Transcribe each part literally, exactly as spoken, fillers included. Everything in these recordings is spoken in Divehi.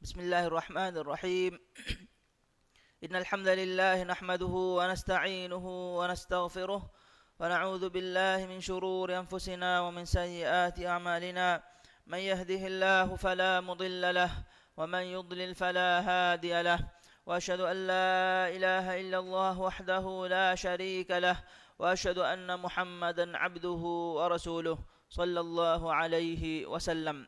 بسم الله الرحمن الرحيم. إن الحمد لله نحمده ونستعينه ونستغفره، ونعوذ بالله من شرور أنفسنا ومن سيئات أعمالنا. من يهده الله فلا مضل له، ومن يضلل فلا هادي له. وأشهد أن لا إله إلا الله وحده لا شريك له، وأشهد أن محمدا عبده ورسوله، صلى الله عليه وسلم.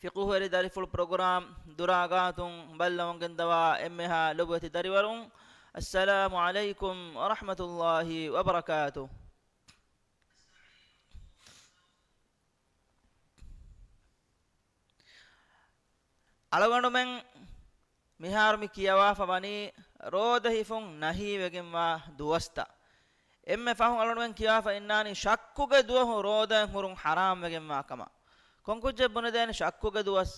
ފިޤުހުވެރި ދަރިފުޅު ޕްރޮގްރާމް ދުރާގާތުން ބައްލަވަންގެންދަވާ އެންމެހާ ލޮބުވެތި ދަރިވަރުން، އައްސަލާމު ޢަލައިކުމް ވަރަޙްމަތުﷲި ވަބަރަކާތުހު. އަޅުގަނޑުމެން މިހާރު މި ކިޔަވާފަ ވަނީ ރޯދަ ހިފުން ނަހީވެގެންވާ ދުވަސްތައް. އެންމެ ފަހުން އަޅުގަނޑުމެން ކިޔާފަ އިންނާނީ ޝައްކުގެ ދުވަހު ރޯދައިން ހުރުން ޙަރާމްވެގެންވާ ކަމަށް. ކޮން ކުއްޖެއް ބުނެދޭނެ ޝައްކުގެ ދުވަސް؟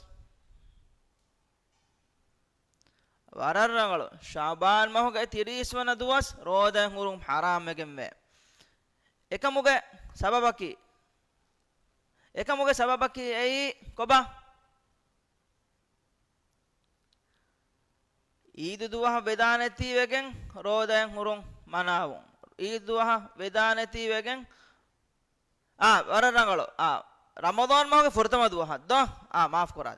ވަރަށް ރަނގަޅު. ޝަޢުބާން މަހުގެ ތިރީސް ވަނަ ދުވަސް ރޯދައިން ހުރުން ޙަރާމްވެގެންވޭ. އެކަމުގެ ސަބަބަކީ، އެކަމުގެ ސަބަބަކީ އެއީ ކޮބާ؟ ޢީދު ދުވަހަށް ވެދާނެތީވެގެން ރޯދައިން ހުރުން މަނާވުން. ޢީދު ދުވަހަށް ވެދާނެތީވެގެން، އާ، ވަރަށް ރަނގަޅު. އާ، ރަމަޟާން މަހުގެ ފުރަތަމަ ދުވަހަށް ދޯ؟ އާ، މާފު ކުރާ.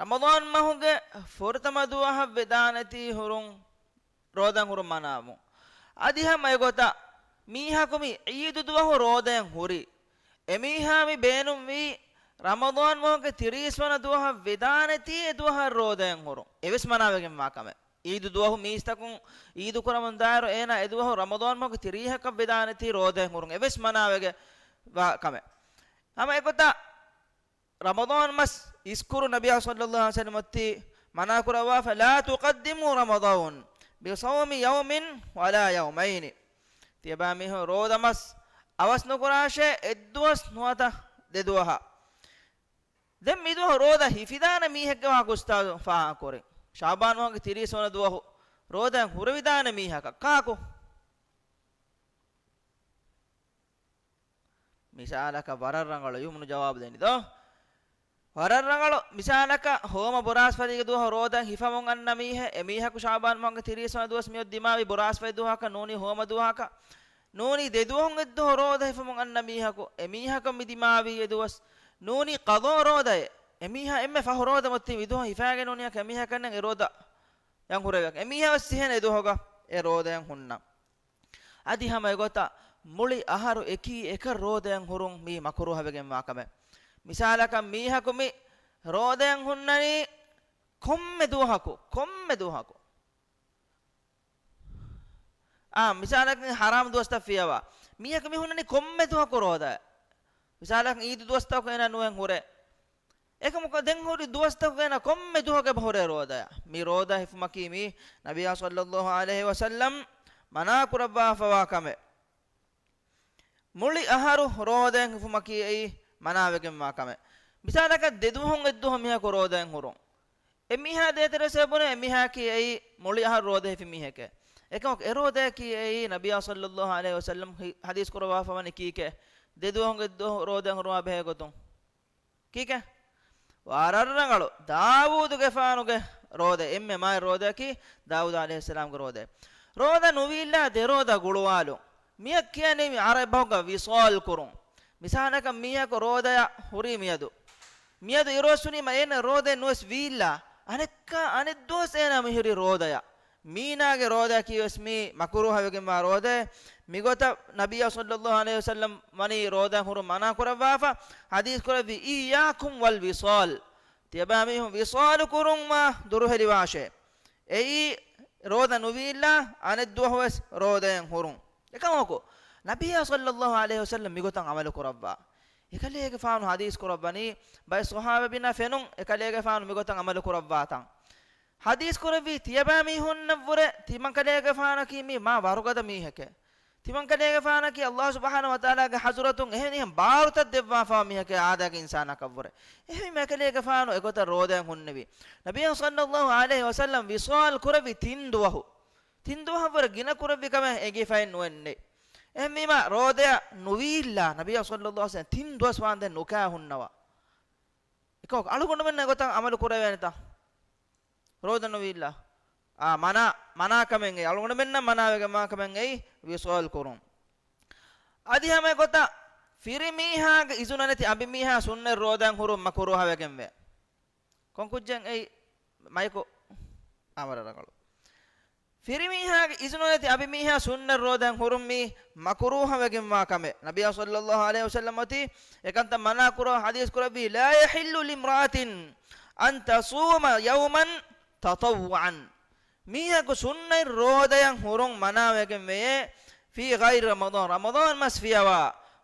ރަމަޟާން މަހުގެ ފުރަތަމަ ދުވަހަށް ވެދާނެތީ ހުރުން ރޯދައިން ހުރުން މަނާވުން. އަދި ހަމަ އެގޮތަށް މީހަކު މި ޢީދު ދުވަހު ރޯދައިން ހުރި، އެމީހާ މި ބޭނުންވީ ރަމަޟާން މަހުގެ ތިރީސް ވަނަ ދުވަހަށް ވެދާނެތީ އެ ދުވަހަށް ރޯދައިން ހުރުން. އެވެސް މަނާވެގެންވާ ކަމެއް. ޢީދު ދުވަހު މީސްތަކުން ޢީދު ކުރަމުން ދާއިރު އޭނާ އެ ދުވަހު ރަމަޟާން މަހުގެ ތިރީހަކަށް ވެދާނެތީ ރޯދައިން ހުރުން. އެވެސް މަނާވެގެންވާ ކަމެއް. ހަމަ އެގޮތަށް ރަމަޟާން މަސް އިސްކުރު ނަބިއްޔާ ޞައްލައްލާހު ޢަލައިހި ވަސައްލަމަ މަނާކުރައްވާފަ، "لا تقدموا رمضان بصوم يوم ولا يومين." ތިޔަބައިމީހުން ރޯދަ މަސް އަވަސް ނުކުރާށޭ، އެއްދުވަސް ނުވަތަ ދެދުވަހަށް. ދެން މިދުވަހު ރޯދަ ހިފިދާނެ މީހެއްގެ ވާހަކަ އުސްތާޛު ފާހަގަކުރިން. ޝަޢުބާން މަހުގެ ތިރީސް ވަނަ ދުވަހު ރޯދައިން ހުރެވިދާނެ މީހަކަށް ކާކު؟ މިސާލަކަށް ވަރަށް ރަނގަޅު އިވުމުނު ޖަވާބު ދެނީ ދޯ؟ ވަރަށް ރަނގަޅު މިސާލަކަށް ހޯމަ ބުރާސްފަތީގެ ދުވަހު ރޯދަ ހިފަމުން އަންނަ މީހެއް، އެމީހަކު ޝަޢުބާން މަހުގެ ތިރީސް ވަނަ ދުވަސް މިއޮތް ދިމާވި ބުރާސްފަތި ދުވަހަކަށް ނޫނީ ހޯމަ ދުވަހަކަށް ނޫނީ ދެ ދުވަހުން އެއްދުވަހު ރޯދަ ހިފަމުން އަންނަ މީހަކު، އެމީހަކަށް މި ދިމާވީ އެ ދުވަސް ނޫނީ ޤަޟާ ރޯދައެއް. އެމީހާ އެންމެ ފަހު ރޯދަ މޮތީ މިދުވަހު ހިފައިގެން ނޫނީ އެމީހަކަށް އެ ރޯދަ އަނގުރެވެ. އެމީހާ ވެސް ސިހެން އެ ދުވަހުގަ އެ ރޯދައަށް ހުންނަ. އަދި ހަމަ އެގޮތަށް މުޅި އަހަރު އެކީ އެކަށް ރޯދައަށް ހުރުން މީ މަކުރޫހަވެގެންވާ ކަމެއް. މިސާލަކަށް މީހަކު މި ރޯދައަށް ހުންނަނީ ކޮންމެ ދުވަހަކު، ކޮންމެ ދުވަހަކު. އާ، މިސާލަކަށް ހަރާމް ދުވަސްތައް ފިޔަވާ. މީހަކު މި ހުންނަނީ ކޮންމެ ދުވަހަކު ރޯދައަށް. މިސާލަކަށް ޢީދު ދުވަސްތަކު އޭނާ ނުވެން ހުރޭ. އެކަމަކު ދެން ހުރި ދުވަސްތަކުގައި ކޮންމެ ދުވަހަކު އެބަ ހުރޭ ރޯދަޔަށް. މި ރޯދަ ހިފުމަކީ މީ ނަބިއްޔާ ޞައްލައްލާހު ޢަލައިހި ވަސައްލަމް މަނާކުރައްވާފަވާ ކަމެއް. މުޅި އަހަރު ރޯދައިން ހިފުމަކީ އެއީ މަނާވެގެންވާ ކަމެއް. މިސާލަކަށް ދެ ދުވަހުން އެއްދުވަހު މީހަކު ރޯދައިން ހުރުން. އެ މީހާ ދޭތެރޭސޭ ބުނެ އެ މީހާއަކީ އެއީ މުޅި އަހަރު ރޯދަ ހިފި މީހެކޭ. އެކަމަކު އެ ރޯދައަކީ އެއީ ނަބިއްޔާ ޞައްލައްލާހު ޢަލައިހި ވަސައްލަމް ހި-، ޙަދީޘް ކުރައްވާފަވަނީ ކީކޭ؟ ދެ ދުވަހުން އެއްދުވަހު ރޯދައިން ހުރުވާ ބެހޭ ގޮތުން. ކީކޭ؟ ވަރަށް ރަނގަޅު. ދާވޫދުގެފާނުގެ ރޯދަ، އެންމެ މާތް ރޯދައަކީ ދާވޫދު ޢަލައިހިއްސަލާމްގެ ރޯދަ. ރޯދަ ނުވީއްލާ ދެ ރޯދަ ގުޅުވާލުން. މިއަށް ކިޔަނީ މި ޢަރަބި ބަހުގަ ވިޞާލް ކުރުން. މިސާލަކަށް މީހަކު ރޯދަޔަށް ހުރީ މިއަދު. މިއަދު އިރުއޮއްސުނީމަ އޭނަ ރޯދައެއް ނުވެސް ވީއްލާ، އަނެއްކާ އަނެއް ދުވަސް އޭނާ މިހުރީ ރޯދަޔަށް. މީނާގެ ރޯދައަކީ ވެސް މީ މަކުރޫހަވެގެންވާ ރޯދައެއް. މިގޮތަށް ނަބިއްޔާ ޞައްލައްލާހު ޢަލައިހި ވަސައްލަމް ވަނީ ރޯދައިން ހުރުން މަނާ ކުރައްވާފަ، ޙަދީޘް ކުރެއްވި، "إياكم والوصال." ތިޔަބައިމީހުން ވިޞާލު ކުރުންވާ ދުރުހެލިވާށޭ. އެއީ ރޯދަ ނުވީއްލާ އަނެއް ދުވަހުވެސް ރޯދައިން ހުރުން. އެކަމަކު، ނަބިއްޔާ ޞައްލައްލާހު ޢަލައިހި ވަސައްލަމް މިގޮތަށް ޢަމަލު ކުރައްވާ. އެކަލޭގެފާނު ޙަދީޘް ކުރައްވަނީ، ބައެއް ޞަޙާބީންނާ ފެނުން އެކަލޭގެފާނު މިގޮތަށް ޢަމަލު ކުރައްވާތަން. ޙަދީޘް ކުރެއްވީ ތިޔަބައިމީހުންނަށްވުރެ، ތިމަންކަލޭގެފާނަކީ މީ މާ ވަރުގަދަ މީހެކޭ. ތިމަންކަލޭގެފާނަކީ ﷲ ސުބްޙާނަހޫ ވަތަޢާލާގެ ޙަޟްރަތުން އެހެނިހެން ބާރުތައް ދެއްވާފަވާ މީހެކޭ އާދައިގެ އިންސާނާކަށްވުރެ. އެހެންވީމަ އެކަލޭގެފާނު އެގޮތަށް ރޯދައިން ހުންނެވީ. ނަބިއްޔާ ޞައްލައްލާހު ޢަލައިހި ވަސައްލަމް ވިޞާލް ކުރެއްވި ތިން ދުވަހު. ތިން ދުވަހަށްވުރެ ގިނަ ކުރެއްވި ކަމެއް އެނގިފައެއް ނުވެންނެވި. އެހެންވީމަ ރޯދަޔަށް ނުވީއްލާ، ނަބިއްޔާ ޞައްލައްލާހު ޢަލައިހި ވަސައްލަމް ތިން ދުވަސް ވާންދެން ނުކާ ހުންނަވާ. އެކަމަކު އަޅުގަނޑުމެންނަށް އެގޮތަށް ޢަމަލު ކުރެވޭނެތަ؟ ރޯދަ ނުވީއްލާ. އާ، މަނާ، މަނާކަމެއް އެއީ، އަޅުގަނޑުމެންނަށް މަނާވެގެންވާކަމެއް އެއީ ވިޞާލު ކުރުން. އަދި ހަމަ އެގޮތަށް ފިރިމީހާގެ އިޒުނަ ނެތި އަނބިމީހާ ސުންނަތް ރޯދައިން ހުރުން މަކުރޫހަވެގެންވޭ. ކޮން ކުއްޖެއް އެއީ؟ މައިކު އާ ވަރަށް ރަނގަޅު. ފިރިމީހާގެ އިޒުނަ ނެތި އަނބިމީހާ ސުންނަތް ރޯދައިން ހުރުން މީ މަކުރޫހަވެގެންވާ ކަމެއް. ނަބިއްޔާ ޞައްލައްލާހު ޢަލައިހި ވަސައްލަމް އޮތީ އެކަންތައް މަނާ ކުރާ ޙަދީޘް ކުރެއްވީ، "لا يحل لامرأة أن تصوم يوما تطوعا." މީހަކު ސުންނަތް ރޯދަޔަށް ހުރުން މަނާވެގެން ވެޔޭ، "في غير رمضان، ރަމަޟާން މަސް ފިޔަވާ،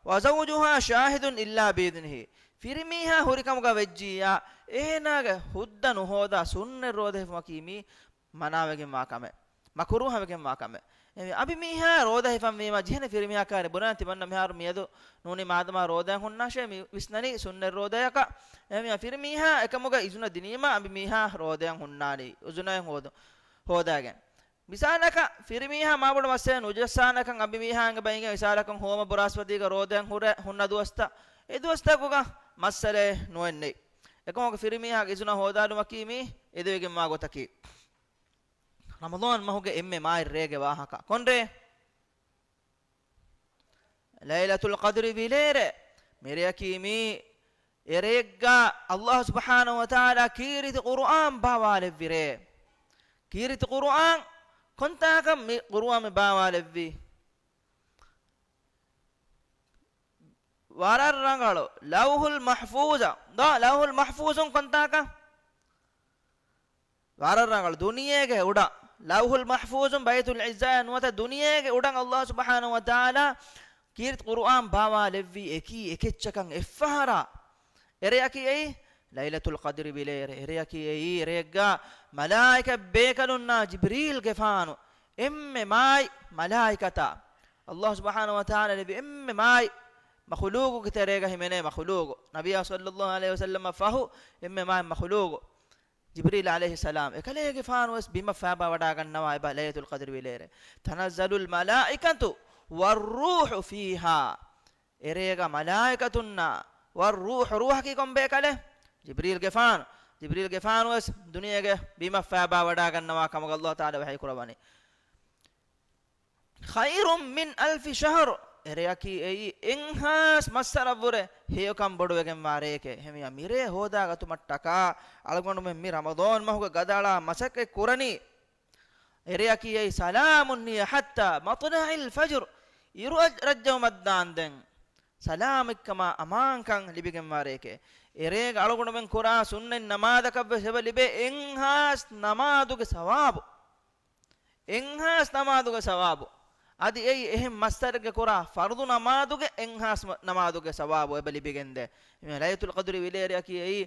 وزوجها شاهد إلا بإذنه." ފިރިމީހާ ހުރިކަމުގަ ވެއްޖިއްޔާ، އޭނާގެ ހުއްދަ ނުހޯދާ ސުންނަތް ރޯދަ ހިފުމަކީ މީ މަނާވެގެންވާ ކަމެއް، މަކުރޫހަވެގެންވާ ކަމެއް. އެ އަނބިމީހާ ރޯދަ ހިފަންވީމަ ޖެހެނީ ފިރިމީހާ ކާރި ބުނާން ތިމަންނަ މިހާރު މިއަދު ނޫނީ މާދަމާ ރޯދައިން ހުންނާށޭ މި ވިސްނަނީ ސުންނަތް ރޯދަޔަކަށް. އެހެންވީމަ ފިރިމީހާ އެކަމުގަ އިޒުނަ ދިނީމަ އަނބިމީހާ ރޯދައިން ހުންނާނީ އިޒުނައިން ހޯދު-، ހޯދާގެން. މިސާލަކަށް، ފިރިމީހާ މާބޮޑު މައްސަލައެއް ނުޖައްސާނެކަން އަނބިމީހާ އެނގި ބައިގެން މިސާލަކަށް ހޯމަ ބުރާސްފަތީގަ ރޯދައިން ހުރެ ހުންނަ ދުވަސްތައް، އެ ދުވަސްތަކުގަ މައްސަލައެއް ނުވެންނެއް. އެކަމަކު ފިރިމީހާގެ އިޒުނަ ހޯދާލުމަކީ މީ އެދެވިގެންވާ ގޮތަކީ. ރަމަޟާން މަހުގެ އެންމެ މާތް ރޭގެ ވާހަކަ. ކޮންރޭ؟ ލައިލަތުލް ޤަދްރި ވިލޭރޭ. މިރެއަކީ މީ އެރޭގަ ﷲ ސުބްޙާނަހޫ ވަތަޢާލާ ކީރިތި ޤުރުއާން ބާވާލެއްވި ރޭ. ކީރިތި ޤުރުއާން ކޮންތާކަށް މި ޤުރުއާން މި ބާވާލެއްވީ؟ ވަރަށް ރަނގަޅު. ލައުޙުލް މަޙްފޫޒަށް. ދޯ، ލައުޙުލް މަޙްފޫޒުން ކޮންތާކަށް؟ ވަރަށް ރަނގަޅު. ދުނިޔޭގެ އުޑަށް. ލައުޙުލް މަޙްފޫޒުން ބައިތުލް ޢިއްޒާއާ ނުވަތަ ދުނިޔޭގެ އުޑަށް ﷲ ސުބްޙާނަހޫ ވަތަޢާލާ ކީރިތި ޤުރުއާން ބާވާލެއްވީ އެކީ އެކެއްޗަކަށް އެއްފަހަރާ. އެރެއަކީ އެއީ ލައިލަތުލް ޤަދްރި ވިލޭރޭ. އެރެއަކީ އެއީ އެރެއަށްގަ މަލާއިކަ ބޭކަލުންނާ ޖިބްރީލްގެފާނު އެންމެ މާތް މަލާއިކަތާ. ﷲ ސުބްޙާނަހޫ ވަތަޢާލާ ލެއްވި އެންމެ މާތް މަޚުލޫޤުގެ ތެރޭގަ ހިމެނޭ މަޚުލޫޤު. ނަބިއްޔާ ޞައްލައްލާހު ޢަލައިހި ވަސައްލަމަށް ފަހު އެންމެ މާތް މަޚުލޫޤު. ޖިބްރީލް ޢަލައިހިއްސަލާމް އެކަލޭގެފާނުވެސް ބިމަށް ފައިބާ ވަޑާގަންނަވާ އެބަ ލައިލަތުލް ޤަދްރި ވިލޭރޭ. تنزل الملائكة والروح فيها. އެރޭގަ މަލާއިކަތުންނާ، ވައްރޫޙު، ރޫޙަކީ ކޮންބޭކަލެއް؟ ޖިބްރީލްގެފާނު. ޖިބްރީލްގެފާނުވެސް ދުނިޔޭގެ ބިމަށް ފައިބާ ވަޑާގަންނަވާ ކަމުގަ ﷲ ތަޢާލާ ވަޙީ ކުރައްވަނީ. خير من ألف شهر. އެރެއަކީ އެއީ އެއްހާސް މައްސަރަށްވުރެ ހެޔޮކަން ބޮޑުވެގެންވާ ރެއެކޭ. އެހެންވެ މިރޭ ހޯދާގަތުމަށްޓަކާ އަޅުގަނޑުމެން މި ރަމަޟާން މަހުގެ ގަދައަޅާ މަސައްކަތް ކުރަނީ. އެރެއަކީ އެއީ سلام هي حتى مطلع الفجر. އިރު އަށް ރައްޖަވުމަށްދާންދެން ސަލާމަތްކަމާ އަމާންކަން ލިބިގެންވާ ރެއެކޭ. އެރޭގަ އަޅުގަނޑުމެން ކުރާ ސުންނަތް ނަމާދަކަށްވެސް އެބަ ލިބޭ އެއްހާސް ނަމާދުގެ ސަވާބު. އެއްހާސް ނަމާދުގެ ސަވާބު. އަދި އެއީ އެހެން މައްސަރެއްގެ ކުރާ ފަރުޟު ނަމާދުގެ އެއްހާސް ނަމާދުގެ ސަވާބު އެބަ ލިބިގެންދޭ. މި ލައިލަތުލް ޤަދްރި ވިލޭރެއަކީ އެއީ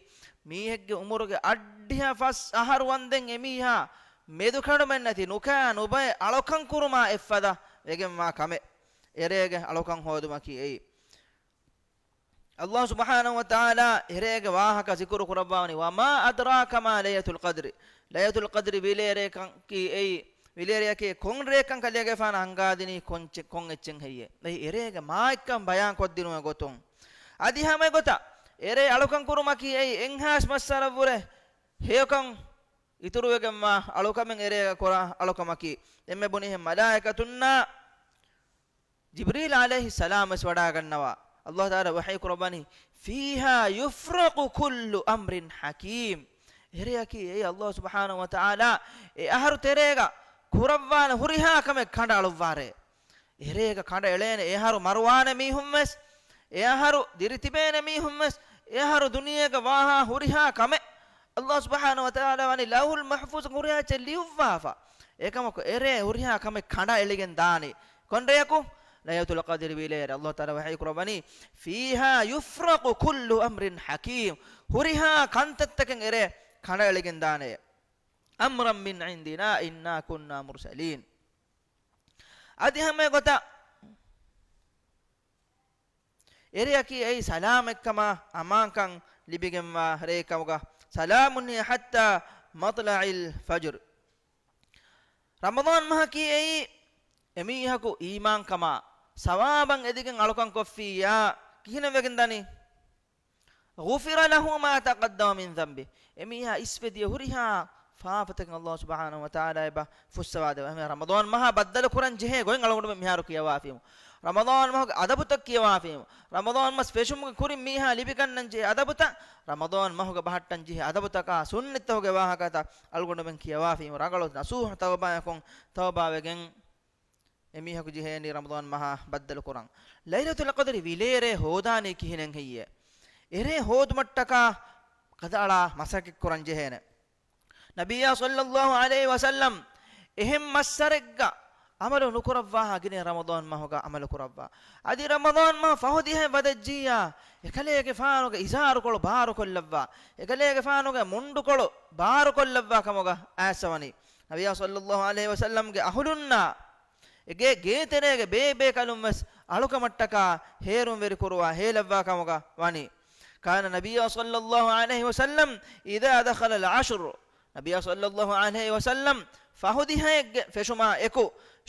މީހެއްގެ އުމުރުގެ އައްޑިހަ ފަސް އަހަރު ވަންދެން އެމީހާ މެދުކަނޑުމެއްނެތި ނުކާ ނުބައެއް އަޅުކަން ކުރުމާ އެއްފަދަ ވެގެންވާ ކަމެއް. އެރޭގެ އަޅުކަން ހޯދުމަކީ އެއީ. ﷲ ސުބްޙާނަހޫ ވަތަޢާލާ އެރޭގެ ވާހަކަ ޒިކުރު ކުރައްވާވަނީ، وما أدراك ما ليلة القدر. ލައިލަތުލް ޤަދްރި ވިލޭރޭކަން ކީ އެއީ، ވިލޭރެއަކީ ކޮން ރެއެއްކަން ކަލޭގެފާނަށް އަންގާދިނީ ކޮންޗެއް، ކޮން އެއްޗެއް ހެއްޔޭ؟ އެއީ އެރޭގެ މާތްކަން ބަޔާން ކޮށްދިނުމުގެ ގޮތުން. އަދި ހަމަ އެގޮތަށް އެރޭ އަޅުކަން ކުރުމަކީ އެއީ އެއްހާސް މައްސަރަށްވުރެ ހެޔޮކަން އިތުރުވެގެންވާ އަޅުކަމެއް އެރޭގަ ކުރާ އަޅުކަމަކީ. އެންމެ ބުނިހެން މަލާއިކަތުންނާ ޖިބްރީލް ޢަލައިހިއްސަލާމް ވެސް ވަޑާގަންނަވާ. ﷲ ތަޢާލާ ވަޙީ ކުރައްވަނީ، فيها يفرق كل أمر حكيم. އެރެއަކީ އެއީ ﷲ ސުބްޙާނަހޫ ވަތަޢާލާ އެ އަހަރު ތެރޭގަ ކުރައްވާނެ ހުރިހާ ކަމެއް ކަނޑައަޅުއްވާރޭ. އެރޭގަ ކަނޑައެޅޭނެ އެ އަހަރު މަރުވާނެ މީހުން ވެސް، އެ އަހަރު ދިރި ތިބޭނެ މީހުން ވެސް، އެ އަހަރު ދުނިޔޭގަ ވާހާ ހުރިހާ ކަމެއް ﷲ ސުބްޙާނަހޫ ވަތަޢާލާ ވަނީ ލައުޙުލް މަޙްފޫޒު ހުރިހާ އެއްޗެއް ލިޔުއްވާފަ. އެކަމަކު އެރޭ ހުރިހާ ކަމެއް ކަނޑައެޅިގެން ދާނީ. ކޮން ރެއަކު؟ ލައިލަތުލް ޤަދްރި ވިލޭރެ. ﷲ ތަޢާލާ ވަޙީ ކުރައްވަނީ، فيها يفرق كل أمر حكيم. ހުރިހާ ކަންތައްތަކެއް އެރޭ ކަނޑައެޅިގެން ދާނެ. أمرا من عندنا إنا كنا مرسلين. އަދި ހަމަ އެގޮތަށް އެރެއަކީ އެއީ ސަލާމަތްކަމާ އަމާންކަން ލިބިގެންވާ ރެއެއް ކަމުގަ، سلام هي حتى مطلع الفجر. ރަމަޟާން މަހަކީ އެއީ އެމީހަކު އީމާންކަމާ ސަވާބަށް އެދިގެން އަޅުކަން ކޮށްފިއްޔާ ކިހިނެއް ވެގެން ދަނީ؟ غفر له ما تقدم من ذنبه. އެމީހާ އިސްވެދިޔަ ހުރިހާ ފާފަތަކެއް ﷲ ސުބްޙާނަހޫ ވަތަޢާލާ އެބަ ފުއްސަވާދެވޭ. އެހެން ރަމަޟާން މަހާ ބައްދަލު ކުރަން ޖެހޭ ގޮތް އަޅުގަނޑުމެން މިހާރު ކިޔަވާފީމު. ރަމަޟާން މަހުގެ އަދަބުތައް ކިޔަވާފީމު. ރަމަޟާން މަސް ފެށުމުގެ ކުރިން މީހާ ލިބިގަންނަން ޖެހޭ އަދަބުތައް، ރަމަޟާން މަހުގަ ބަހައްޓަން ޖެހޭ އަދަބުތަކާ، ސުންނަތްތަކުގެ ވާހަކަތައް އަޅުގަނޑުމެން ކިޔަވާފީމު. ރަނގަޅު ނަސޫހަ ތައުބާއަކުން ތައުބާވެގެން އެމީހަކު ޖެހޭނީ ރަމަޟާން މަހާ ބައްދަލު ކުރަން. ލައިލަތުލް ޤަދްރި ވިލޭރޭ ހޯދާނީ ކިހިނެއް ހެއްޔޭ؟ އެރޭ ހޯދުމަށްޓަކާ ގަދައަޅާ މަސައްކަތް ކުރަން ޖެހޭނެ. ނަބިއްޔާ ޞައްލައްލާހު ޢަލައިހި ވަސައްލަމް އެހެން މައްސަރެއްގަ ޢަމަލު ނުކުރައްވާހާ ގިނަ ރަމަޟާން މަހުގަ ޢަމަލު ކުރައްވާ. އަދި ރަމަޟާން މަހު ފަހު ދިހައެއް ވަދެއްޖިއްޔާ، އެކަލޭގެފާނުގެ އިޒާރުކޮޅު ބާރުކޮށްލައްވާ، އެކަލޭގެފާނުގެ މުންޑުކޮޅު ބާރުކޮށްލައްވާ ކަމުގަ އައިސްފަވަނީ. ނަބިއްޔާ ޞައްލައްލާހު ޢަލައިހި ވަސައްލަމްގެ އަހުލުންނާ އެ ގޭ، ގޭތެރޭގެ ބޭބޭކަލުން ވެސް އަޅުކަމަށްޓަކާ ހޭރުންވެރި ކުރުވާ ހޭލައްވާ ކަމުގަ ވަނީ. كان النبي صلى الله عليه وسلم إذا دخل العشر، ނަބިއްޔާ ޞައްލައްލާހު ޢަލައިހި ވަސައްލަމް ފަހު ދިހައެއްގެ ފެށުމާ އެކު،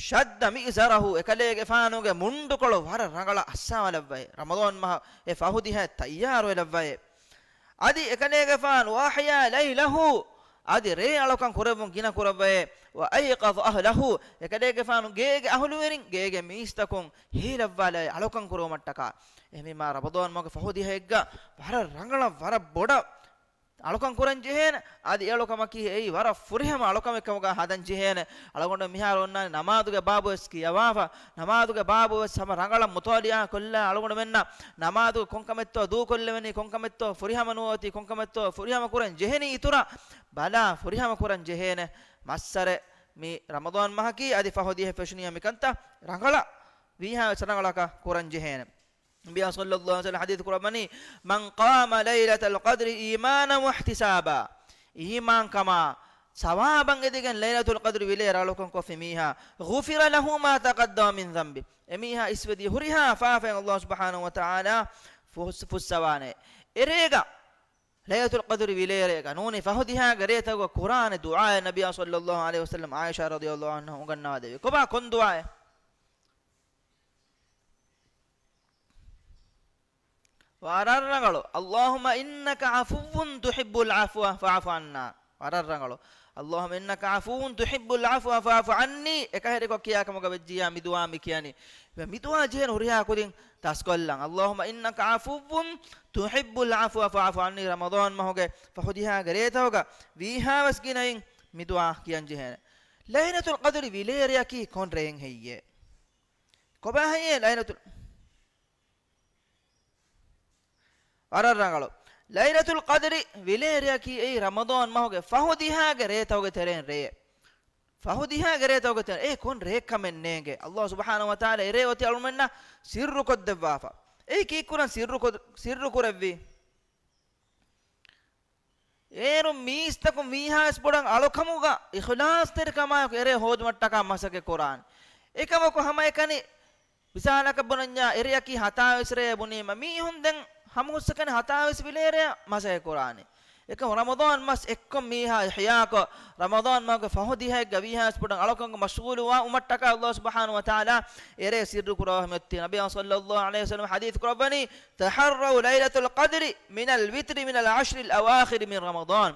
شد مئزره، އެކަލޭގެފާނުގެ މުންޑުކޮޅު ވަރަށް ރަނގަޅަށް އައްސާވާލައްވައޭ. ރަމަޟާން މަހަށް އެ ފަހު ދިހައެއް ތައްޔާރުވެލައްވައޭ. އަދި އެކަލޭގެފާނު، وأحيا ليله، އަދި ރޭ އަޅުކަން ކުރެއްވުން ގިނަ ކުރައްވައޭ، وأيقظ أهله، އެކަލޭގެފާނު ގޭގެ އަހުލުވެރިން، ގޭގެ މީސްތަކުން ހޭލައްވާލައި އަޅުކަން ކުރުވުމަށްޓަކާ. އެހެންވީމާ ރަމަޟާން މަހުގެ ފަހު ދިހައެއްގަ ވަރަށް ރަނގަޅަށް ވަރަށް ބޮޑަށް އަޅުކަން ކުރަން ޖެހޭނެ. އަދި އެ އަޅުކަމަކީ އެއީ ވަރަށް ފުރިހަމަ އަޅުކަމެއް ކަމުގަ ހަދަން ޖެހޭނެ. އަޅުގަނޑު މިހާރު އޮންނާނެ ނަމާދުގެ ބާބު ވެސް ކިޔަވާފަ، ނަމާދުގެ ބާބު ވެސް ހަމަ ރަނގަޅަށް މުޠާލިޢާ ކޮށްލާ، އަޅުގަނޑުމެންނަށް ނަމާދުގެ ކޮންކަމެއްތޯ ދޫކޮށްލެވެނީ، ކޮންކަމެއްތޯ ފުރިހަމަ ނުވަތީ، ކޮންކަމެއްތޯ ފުރިހަމަ ކުރަން ޖެހެނީ އިތުރަށް ބަލާ ފުރިހަމަ ކުރަން ޖެހޭނެ މައްސަރެ މި ރަމަޟާން މަހަކީ. އަދި ފަހު ދިހަ ފެށުނިއްޔާ މިކަންތައް ރަނގަޅަށް ވީހާ ވެސް ރަނގަޅަކަށް ކުރަން ޖެހޭނެ. ނަބިއްޔާ ޞައްލައްލާހު ޢަލައިހި ވަސައްލަމް ޙަދީޘް ކުރައްވަނީ، من قام ليلة القدر إيمانا واحتسابا، އީމާންކަމާ ސަވާބަށް އެދިގެން ލައިލަތުލް ޤަދްރި ވިލޭރޭ އަޅުކަން ކޮށްފި މީހާ، غفر له ما تقدم من ذنبه، އެމީހާ އިސްވެދިޔަ ހުރިހާ ފާފައިން ﷲ ސުބްޙާނަހޫ ވަތަޢާލާ ފުސް-، ފުއްސަވާނެ. އެރޭގަ ލައިލަތުލް ޤަދްރި ވިލޭރޭގަ ނޫނީ ފަހު ދިހާގެ ރޭތަކުގަ ކުރާނެ ދުޢާއެއް ނަބިއްޔާ ޞައްލައްލާހު ޢަލައިހި ވަސައްލަމް ޢާއިޝާ ރަޟިޔައްލާހު ޢަންހާ އުނގަންނަވާދެއްވި. ކޮބާ ކޮން ދުޢާއެއް؟ ވަރަށް ރަނގަޅު. اللهم إنك عفو تحب العفو فاعف عنا. ވަރަށް ރަނގަޅު. اللهم إنك عفو تحب العفو فاعف عني. އެކަހެރިކޮށް ކިޔާ ކަމުގަ ވެއްޖިއްޔާ މި ދުޢާ މި ކިޔަނީ. މި ދުޢާ ޖެހޭނެ ހުރިހާ ކުދިން ދަސްކޮށްލަން. اللهم إنك عفو تحب العفو فاعف عني. ރަމަޟާން މަހުގެ ފަހު ދިހާގެ ރޭތަކުގަ ވީހާވެސް ގިނައިން މި ދުޢާ ކިޔަން ޖެހޭނެ. ލައިލަތުލް ޤަދްރި ވިލޭރެއަކީ ކޮން ރެއެއް ހެއްޔޭ؟ ކޮބާ ހެއްޔޭ ލައިލަތުލް ވަރަށް ރަނގަޅު. ލައިލަތުލް ޤަދްރި ވިލޭރެއަކީ އެއީ ރަމަޟާން މަހުގެ ފަހު ދިހާގެ ރޭތަކުގެ ތެރެއިން ރެއެއް. ފަހު ދިހާގެ ރޭތަކުގެ ތެރެއިން. އެ ކޮން ރެއެއްކަމެއް ނޭނގެ. ﷲ ސުބްޙާނަހޫ ވަތަޢާލާ އެރޭ އޮތީ އަޅުމެންނަށް ސިއްރު ކޮށްދެއްވާފަ. އެއީ ކީއްކުރަން ސިއްރު ކޮށް-، ސިއްރު ކުރެއްވީ؟ އޭރުން މީސްތަކުން ވީހާވެސް ބޮޑަށް އަޅުކަމުގަ އިޚްލާޞްތެރިކަމާއެކު އެރޭ ހޯދުމަށްޓަކާ މަސައްކަތް ކުރާނެ. އެކަމަކު ހަމައެކަނި މިސާލަކަށް ބުނަންޏާ، އެރެއަކީ ހަތާވީސް ރޭ ބުނީމަ، މީހުން ދެން ހަމަހުސްއެކަނި ހަތާވީސް ވިލޭރެއަށް މަސައްކަތް ކުރާނެ. އެކަމު ރަމަޟާން މަސް އެއްކޮށް މީހާ އިޙްޔާކޮށް، ރަމަޟާން މަހުގެ ފަހު ދިހައެއްގަ ވީހާވެސް ބޮޑަށް އަޅުކަމުގަ މަޝްޣޫލުވާ އުމަށްޓަކާ ﷲ ސުބްޙާނަހޫ ވަތަޢާލާ އެރޭ ސިއްރު ކުރައްވާ މިއޮތީ. ނަބިއްޔާ ޞައްލައްލާހު ޢަލައިހި ވަސައްލަމް ޙަދީޘް ކުރައްވަނީ، تحروا ليلة القدر من الوتر من العشر الأواخر من رمضان.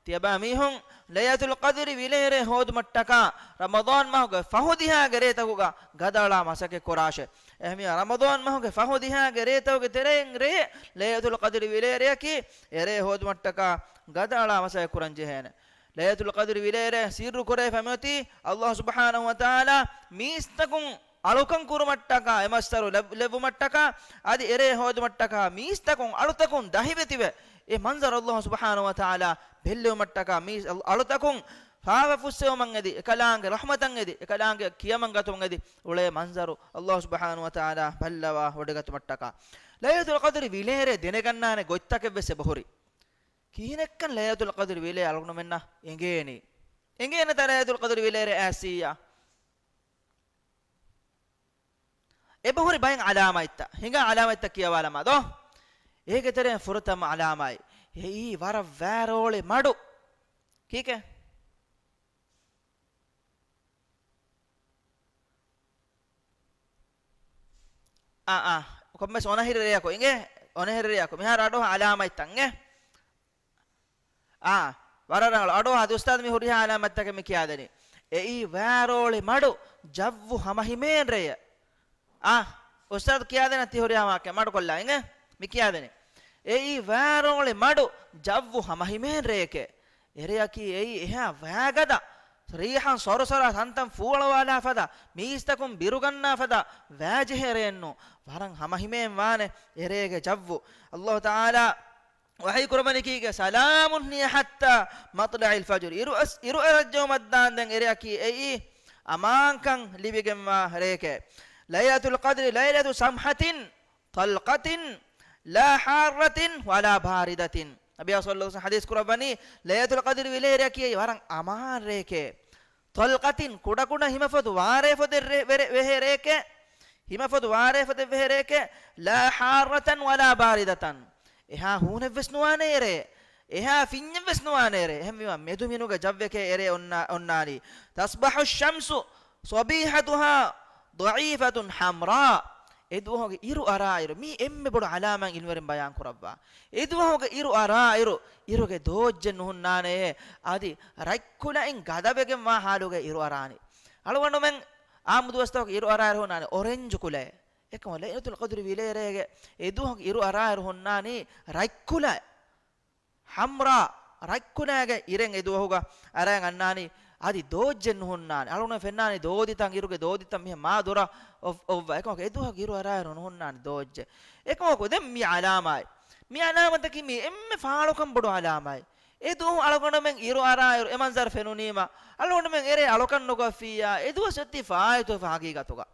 ތިޔަބައިމީހުން ލައިލަތުލް ޤަދްރި ވިލޭރޭ ހޯދުމަށްޓަކާ ރަމަޟާން މަހުގެ ފަހު ދިހާގެ ރޭތަކުގަ ގަދައަޅާ މަސައްކަތް ކުރާށޭ. އެހެންވީމާ ރަމަޟާން މަހުގެ ފަހު ދިހާގެ ރޭތަކުގެ ތެރެއިން ރެއެއް ލައިލަތުލް ޤަދްރި ވިލޭރެއަކީ، އެރޭ ހޯދުމަށްޓަކާ ގަދައަޅާ މަސައްކަތް ކުރަން ޖެހޭނެ. ލައިލަތުލް ޤަދްރި ވިލޭރޭ ސިއްރު ކުރެވިފަ މިއޮތީ ﷲ ސުބްޙާނަހޫ ވަތަޢާލާ މީސްތަކުން އަޅުކަން ކުރުމަށްޓަކާ، އެ މައްސަރު ލެއް-، ލެއްވުމަށްޓަކާ، އަދި އެރޭ ހޯދުމަށްޓަކާ މީސްތަކުން އަޅުތަކުން ދަހިވެތިވެ، އެ މަންޒަރު ﷲ ސުބްޙާނަހޫ ވަތަޢާލާ ބެއްލެވުމަށްޓަކާ، މީސް އަޅު-، އަޅުތަކުން ފާފަ ފުއްސެވުމަށް އެދި، އެކަލާނގެ ރަޙްމަތަށް އެދި، އެކަލާނގެ ކިޔަމަން ގަތުމަށް އެދި އުޅޭ މަންޒަރު ﷲ ސުބްޙާނަހޫ ވަތަޢާލާ ބައްލަވާ ވޮޑިގަތުމަށްޓަކާ. ލައިލަތުލް ޤަދްރި ވިލޭރޭ ދެނެގަންނާނެ ގޮތްތަކެއް ވެސް އެބަހުރި. ކިހިނެއްކަން ލައިލަތުލް ޤަދްރި ވިލޭ އަޅުގަނޑުމެންނަށް އެނގޭނީ؟ އެނގޭނެތަ ލައިލަތުލް ޤަދްރި ވިލޭރޭ އައިސްއިއްޔާ؟ އެބަހުރި ބައެއް ޢަލާމަތްތައް، ހިނގާ ޢަލާމަތްތައް ކިޔަވާލަމާ ދޯ. އޭގެ ތެރެއިން ފުރަތަމަ ޢަލާމާތް، އެއީ ވަރަށް ވާރޯޅި މަޑު. ކީކޭ؟ އާ، އާ، ކޮންމެސް އޮނަހިރި ރެއަކު އިނގޭ، އޮނަހިރި ރެއަކު. މިހާރު އަޑު އަހާ ޢަލާމަތްތައް އިނގޭ. އާ، ވަރަށް ރަނގަޅު. އަޑުއަހާ އުސްތާޛު މި ހުރިހާ އަލާމަތްތަކެއް މި ކިޔާދެނީ. އެއީ ވާރޯޅި މަޑު ޖައްވު ހަމަހިމޭން ރެޔެއް. އާ، އުސްތާޛު ކިޔާދޭނަން ތި ހުރިހާ ވާހަކަ މަޑުކޮށްލާ އިނގޭ. މި ކިޔާދެނީ. އެއީ ވާރޯޅި މަޑު ޖައްވު ހަމަހިމޭން ރެޔެކޭ. އެރެއަކީ އެއީ އެހާ ވާގަދަ، ރީޙަން ސޮރުސަރާ ތަންތަން ފޫއަޅުވާލާ ފަދަ، މީސްތަކުން ބިރުގަންނާ ފަދަ ވާޖެހޭ ރެއެއްނު. ވަރަށް ހަމަހިމޭން ވާނެ އެރޭގެ ޖައްވު. ﷲ ތަޢާލާ ވަޙީ ކުރައްވަނީ ކީކޭ؟ سلام هي حتى مطلع الفجر. އިރު އަސް، އިރު އަރައްޖައުމަށްދާންދެން އެރެއަކީ އެއީ އަމާންކަން ލިބިގެންވާ ރެޔެކޭ. ليلة القدر ليلة سمحة طلقة لا حارة ولا باردة. ނަބިއްޔާ ޞައްލަﷲު ޢަލައިހި ވަސައްލަމަ ޙަދީޘް ކުރައްވަނީ، ލައިލަތުލް ޤަދްރި ވިލޭރެއަކީ ވަރަށް އަމާން ރެޔެކޭ. ޠަލްޤަތިން، ކުޑަކުޑަ ހިމަފޮދު ވާރޭ ފޮދެއް ރެ-، ވެރެ-، ވެހޭ ރެޔެކޭ. ހިމަފޮދު ވާރޭ ފޮދެއް ވެހޭ ރެޔެކޭ. لا حارة ولا باردة. އެހާ ހޫނެއްވެސް ނުވާނޭ އެރޭ. އެހާ ފިންޏެއްވެސް ނުވާނޭ އެރޭ. އެހެންވީމަ މެދުމިނުގެ ޖައްވެކޭ އެރޭ އޮންނާ-، އޮންނާނީ. تصبح الشمس صبيحتها ضعيفة حمراء. އެދުވަހުގެ އިރު އަރާއިރު، މީ އެންމެ ބޮޑު އަލާމަތް އިލްމުވެރިން ބަޔާން ކުރައްވާ. އެދުވަހުގެ އިރު އަރާއިރު، އިރުގެ ދޯއްޖެއް ނުހުންނާނެޔޭ، އަދި ރަތްކުލައިން ގަދަވެގެންވާ ހާލުގައި އިރު އަރާނީ. އަޅުގަނޑުމެން އާއްމު ދުވަސްތަކުގެ އިރު އަރާއިރު ހުންނާނީ އޮރެންޖު ކުލައެއް. އެކަމަކު ލައިލަތުލް ޤަދްރި ވިލޭރޭގެ އެދުވަހުގެ އިރު އަރާއިރު ހުންނާނީ ރަތްކުލައެއް. ޙަމްރާ، ރަތްކުލައިގެ އިރެއް އެދުވަހުގަ އަރައިގެން އަންނާނީ، އަދި ދޯއްޖެއް ނުހުންނާނެ. އަޅުގަނޑު ފެންނާނީ ދޯދިތައް، އިރުގެ ދޯދިތައް މިހެން މާ ދުރަށް އޮއް-، އޮއްވަ. އެކަމަކު އެދުވަހުގެ އިރު އަރާއިރު ނުހުންނާނެ ދޯއްޖެއް. އެކަމަކު ދެން މި އަލާމާތް، މި އަލާމަތަކީ މީ އެންމެ ފާޅުކަން ބޮޑު އަލާމާތް. އެދުވަހު އަޅުގަނޑުމެން އިރު އަރާއިރު އެ މަންޒަރު ފެނުނީމަ، އަޅުގަނޑުމެން އެރޭ އަޅުކަން ނުކޮށްފިއްޔާ، އެދުވަސް އޮތީ ފާއިތުވެފަ ހަގީގަތުގަ.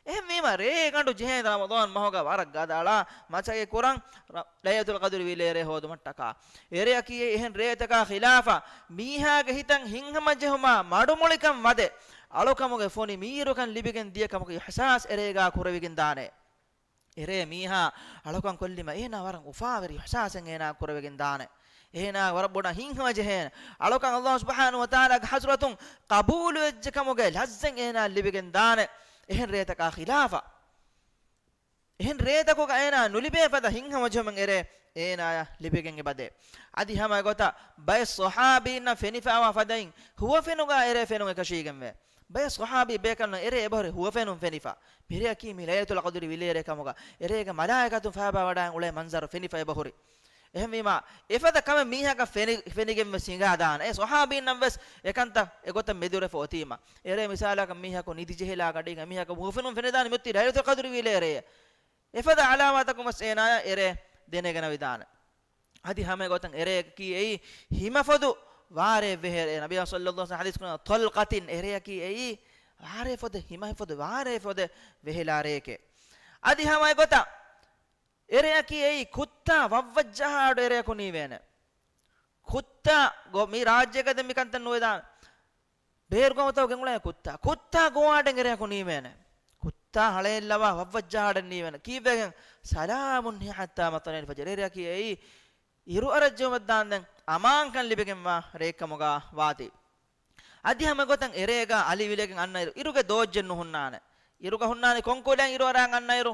އެހެންވީމަ، ރޭގަނޑު ޖެހޭނެ ރަމަޟާން މަހުގަ ވަރަށް ގަދައަޅާ މަސައްކަތް ކުރަން، ރަ-، ލައިލަތުލް ޤަދްރި ވިލޭރޭ ހޯދުމަށްޓަކާ. އެރެއަކީ އެހެން ރޭތަކާ ޚިލާފަށް، މީހާގެ ހިތަށް ހިތްހަމަޖެހުމާ މަޑުމޮޅިކަން ވަދެ، އަޅުކަމުގެ ފޮނި މީރުކަން ލިބިގެން ދިޔަ ކަމުގެ އިޙްސާސް އެރޭގާ ކުރެވިގެން ދާނެ. އެރޭ މީހާ އަޅުކަން ކޮށްލީމަ، އޭނާ ވަރަށް އުފާވެރި އިޙްސާސެއް އޭނާ ކުރެވިގެން ދާނެ. އޭނާ ވަރަށް ބޮޑަށް ހިތްހަމަޖެހޭނެ. އަޅުކަން ﷲ ސުބްޙާނަހޫ ވަތަޢާލާގެ ޙަޟްރަތުން ޤަބޫލުވެއްޖެ ކަމުގެ ލައްޒަތް އޭނާ ލިބިގެން ދާނެ. އެހެން ރޭތަކާ ޚިލާފަށް، އެހެން ރޭތަކުގަ އޭނާ ނުލިބޭ ފަދަ ހިތްހަމަޖެހުމެއް އެރޭ އޭނާޔަށް ލިބިގެން އެބަދޭ. އަދި ހަމަ އެގޮތަށް ބައެއް ޞަޙާބީންނަށް ފެނިފައިވާ ފަދައިން ހުވަފެނުގަ އެރޭ ފެނުން އެކަށީގެންވޭ. ބައެއް ޞަޙާބީ ބޭކަލުން އެރޭ އެބަހުރި ހުވަފެނުން ފެނިފަ. މިރެއަކީ މި ލައިލަތުލް ޤަދްރި ވިލޭރޭ ކަމުގަ އެރޭގެ މަލާއިކަތުން ފައިބާވަޑައިގެން އުޅޭ މަންޒަރު ފެނިފަ އެބަހުރި. އެހެންވީމަ، އެފަދަ ކަމެއް މީހަކަށް ފެނި-، ފެނިގެން ވެސް ހިނގާދާނެ. އެ ޞަޙާބީންނަށް ވެސް އެކަންތައް އެގޮތަށް މެދުވެފަ އޮތީމަ. އެރޭ މިސާލަކަށް މީހަކު ނިދި ޖެހިލާ ގަޑީގަ މީހަކަށް ހުވަފެނުން ފެނިދާނެ މިއޮތީ ލައިލަތުލް ޤަދްރި ވިލޭރޭ. އެފަދަ އަލާމާތަކުން ވެސް އޭނާޔަށް އެރޭ ދެނެގަނެވިދާނެ. އަދި ހަމަ އެގޮތަށް އެރޭގަކީ އެއީ ހިމަފޮދު ވާރޭ ވެހޭ ރޭ. ނަބިއްޔާ ޞައްލަﷲު ޢަލައިހި ވަސައްލަމަ ޙަދީޘް ކުރައްވާ، ޠަލްޤަތިން، އެރެއަކީ އެއީ ވާރޭ ފޮދެ، ހިމަ ފޮދެ، ވާރޭ ފޮދެ ވެހިލާ ރެއެކޭ. އަދި ހަމަ އެގޮތަށް އެރެއަކީ އެއީ ކުއްތާ ވައްވައްޖަހާ އަޑު އެރެއަކު ނީވޭނެ. ކުއްތާ ގޮ-، މި ރާއްޖޭގަ ދެން މި ކަންތައް ނުވެދާނެ. ބޭރުގަމުތަކު ގެންގުޅޭ ކުއްތާ. ކުއްތާ ގޮވާޑެން އެރެއަކު ނީވޭނެ. ކުއްތާ ހަޅޭއްލަވާ ވައްވައްޖަހާ އަޑެއް ނީވޭނެ. ކީއްވެގެން؟ سلام هي حتى مطلع الفجر. އެރެއަކީ އެއީ އިރު އަރައްޖައުމަށްދާންދެން އަމާންކަން ލިބިގެންވާ ރެއެއްކަމުގަ ވާތީ. އަދި ހަމަ ގޮތަށް އެރޭގަ އަލި ވިލޭގެން އަންނައިރު، އިރުގެ ދޯއްޖެއް ނުހުންނާނެ. އިރުގަ ހުންނާނީ ކޮން ކުލައިން އިރު އަރާން އަންނައިރު؟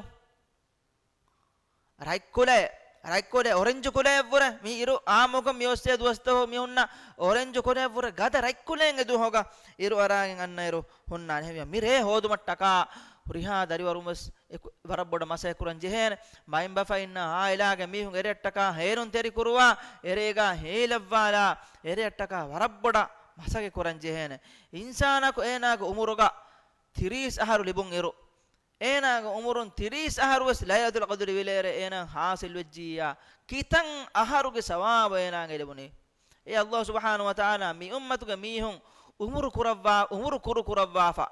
ރަތްކުލައެއް، ރަތްކުލައެއް، އޮރެންޖު ކުލައެއްވުރެ، މި އިރު އާއްމުކޮށް މި އޮއްސޭ ދުވަސްތަކު މި ހުންނަ އޮރެންޖު ކުލައެއްވުރެ ގަދަ ރަތްކުލައެއް އެދުވަހުގަ އިރު އަރާގެން އަންނައިރު ހުންނާނެ. ހެވިޔަ މި ރޭ ހޯދުމަށްޓަކާ ހުރިހާ ދަރިވަރުން ވެސް އެކު-، ވަރަށް ބޮޑަށް މަސައްކަތް ކުރަން ޖެހޭނެ. މައިންބަފައިންނާ އާއިލާގެ މީހުން އެރެއަށްޓަކާ ހޭލުންތެރިކުރުވާ، އެރޭގަ ހޭލައްވާލާ، އެރެއަށްޓަކާ ވަރަށް ބޮޑަށް މަސައްކަތް ކުރަން ޖެހޭނެ. އިންސާނަކު އޭނާގެ އުމުރުގަ ތިރީސް އަހަރު ލިބުން އިރު، އޭނާގެ އުމުރުން ތިރީސް އަހަރު ވެސް ލައިލަތުލް ޤަދްރި ވިލޭރޭ އޭނާ ހާސިލް ވެއްޖިއްޔާ، ކިތަން އަހަރުގެ ސަވާބު އޭނާގެ ލިބުނީ؟ އޭ ﷲ ސުބްޙާނަހޫ ވަތަޢާލާ މި އުއްމަތުގެ މީހުން އުމުރު ކުރައްވާ، އުމުރު ކުރު ކުރައްވާފަ.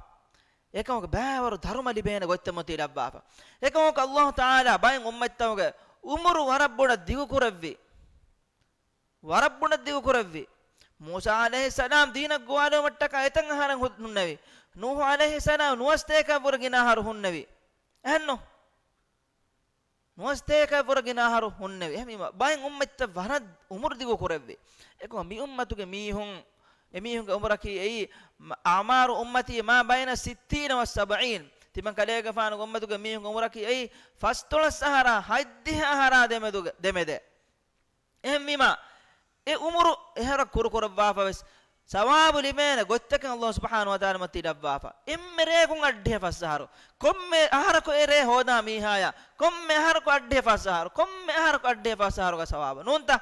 އެކަމަކު ބައިވަރު ދަރުމަ ލިބޭނެ ގޮތްތައް މަތީ ލައްވާފަ. އެކަމަކު ﷲ ތަޢާލާ ބައެއް އުއްމަތްތަކުގެ އުމުރު ވަރަށް ބޮޑަށް ދިގު ކުރެއްވި. ވަރަށް ބޮޑަށް ދިގު ކުރެއްވި. މޫސާ ޢަލައިހިއްސަލާމް ދީނަށް ގޮވާލުމަށްޓަކާ އެތަން އަހަރެއް ހު-، ހުންނެވި. ނޫޙު ޢަލައިހިއްސަލާމް ނުވަސްތޭކައަށްވުރެ ގިނަ އަހަރު ހުންނެވި. އެހެންނު؟ ނުވަސްތޭކައަށްވުރެ ގިނަ އަހަރު ހުންނެވި. އެހެންވީމަ، ބައެއް އުއްމަތްތައް ވަރަށް އުމުރު ދިގު ކުރެއްވި. އެކަމަ މި އުއްމަތުގެ މީހުން، އެމީހުންގެ އުމުރަކީ އެއީ، މަ-، أعمار أمتي ما بين ستين وسبعين. ތިމަން ކަލޭގެފާނުގެ އުއްމަތުގެ މީހުންގެ އުމުރަކީ އެއީ، ފަސްދޮޅަސް އަހަރާ ހަތްދިހަ އަހަރާ ދެމެދުގެ-، ދެމެދެ. އެހެންވީމަ، އެ އުމުރު އެހެރަ ކުރު ކުރައްވާފަ ވެސް ސަވާބު ލިބޭނެ ގޮތްތަކެއް އައްލާހު ސުބްޙާނަހު ވަތަޢާލާ މަތީ ލައްވާފަ. އެންމެ ރެޔަކުން އަށްޑިހަ ފަސް އަހަރު. ކޮންމެ އަހަރަކު އެ ރޭ ހޯދާ މީހާޔަށް، ކޮންމެ އަހަރަކު އަށްޑިހަ ފަސް އަހަރު، ކޮންމެ އަހަރަކު އަށްޑިހަ ފަސް އަހަރުގެ ސަވާބު ނޫންތަ؟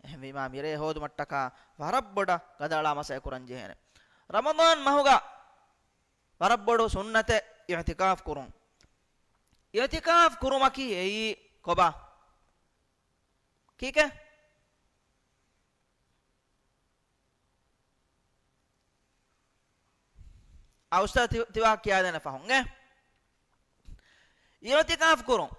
އެހެންވީމާ މިރޭ ހޯދުމަށްޓަކާ ވަރަށް ބޮޑަށް ގަދައަޅާ މަސައްކަތް ކުރަން ޖެހޭނެ. ރަމަޟާން މަހުގަ ވަރަށް ބޮޑު ސުންނަތެއް އިޢުތިކާފް ކުރުން. އިޢުތިކާފް ކުރުމަކީ އެއީ ކޮބާ؟ ކީކޭ؟ އާ އުސްތާޛު ތި-، ތިވާ ކިޔާދޭނެ ފަހުން އެ އިޢުތިކާފް ކުރުން.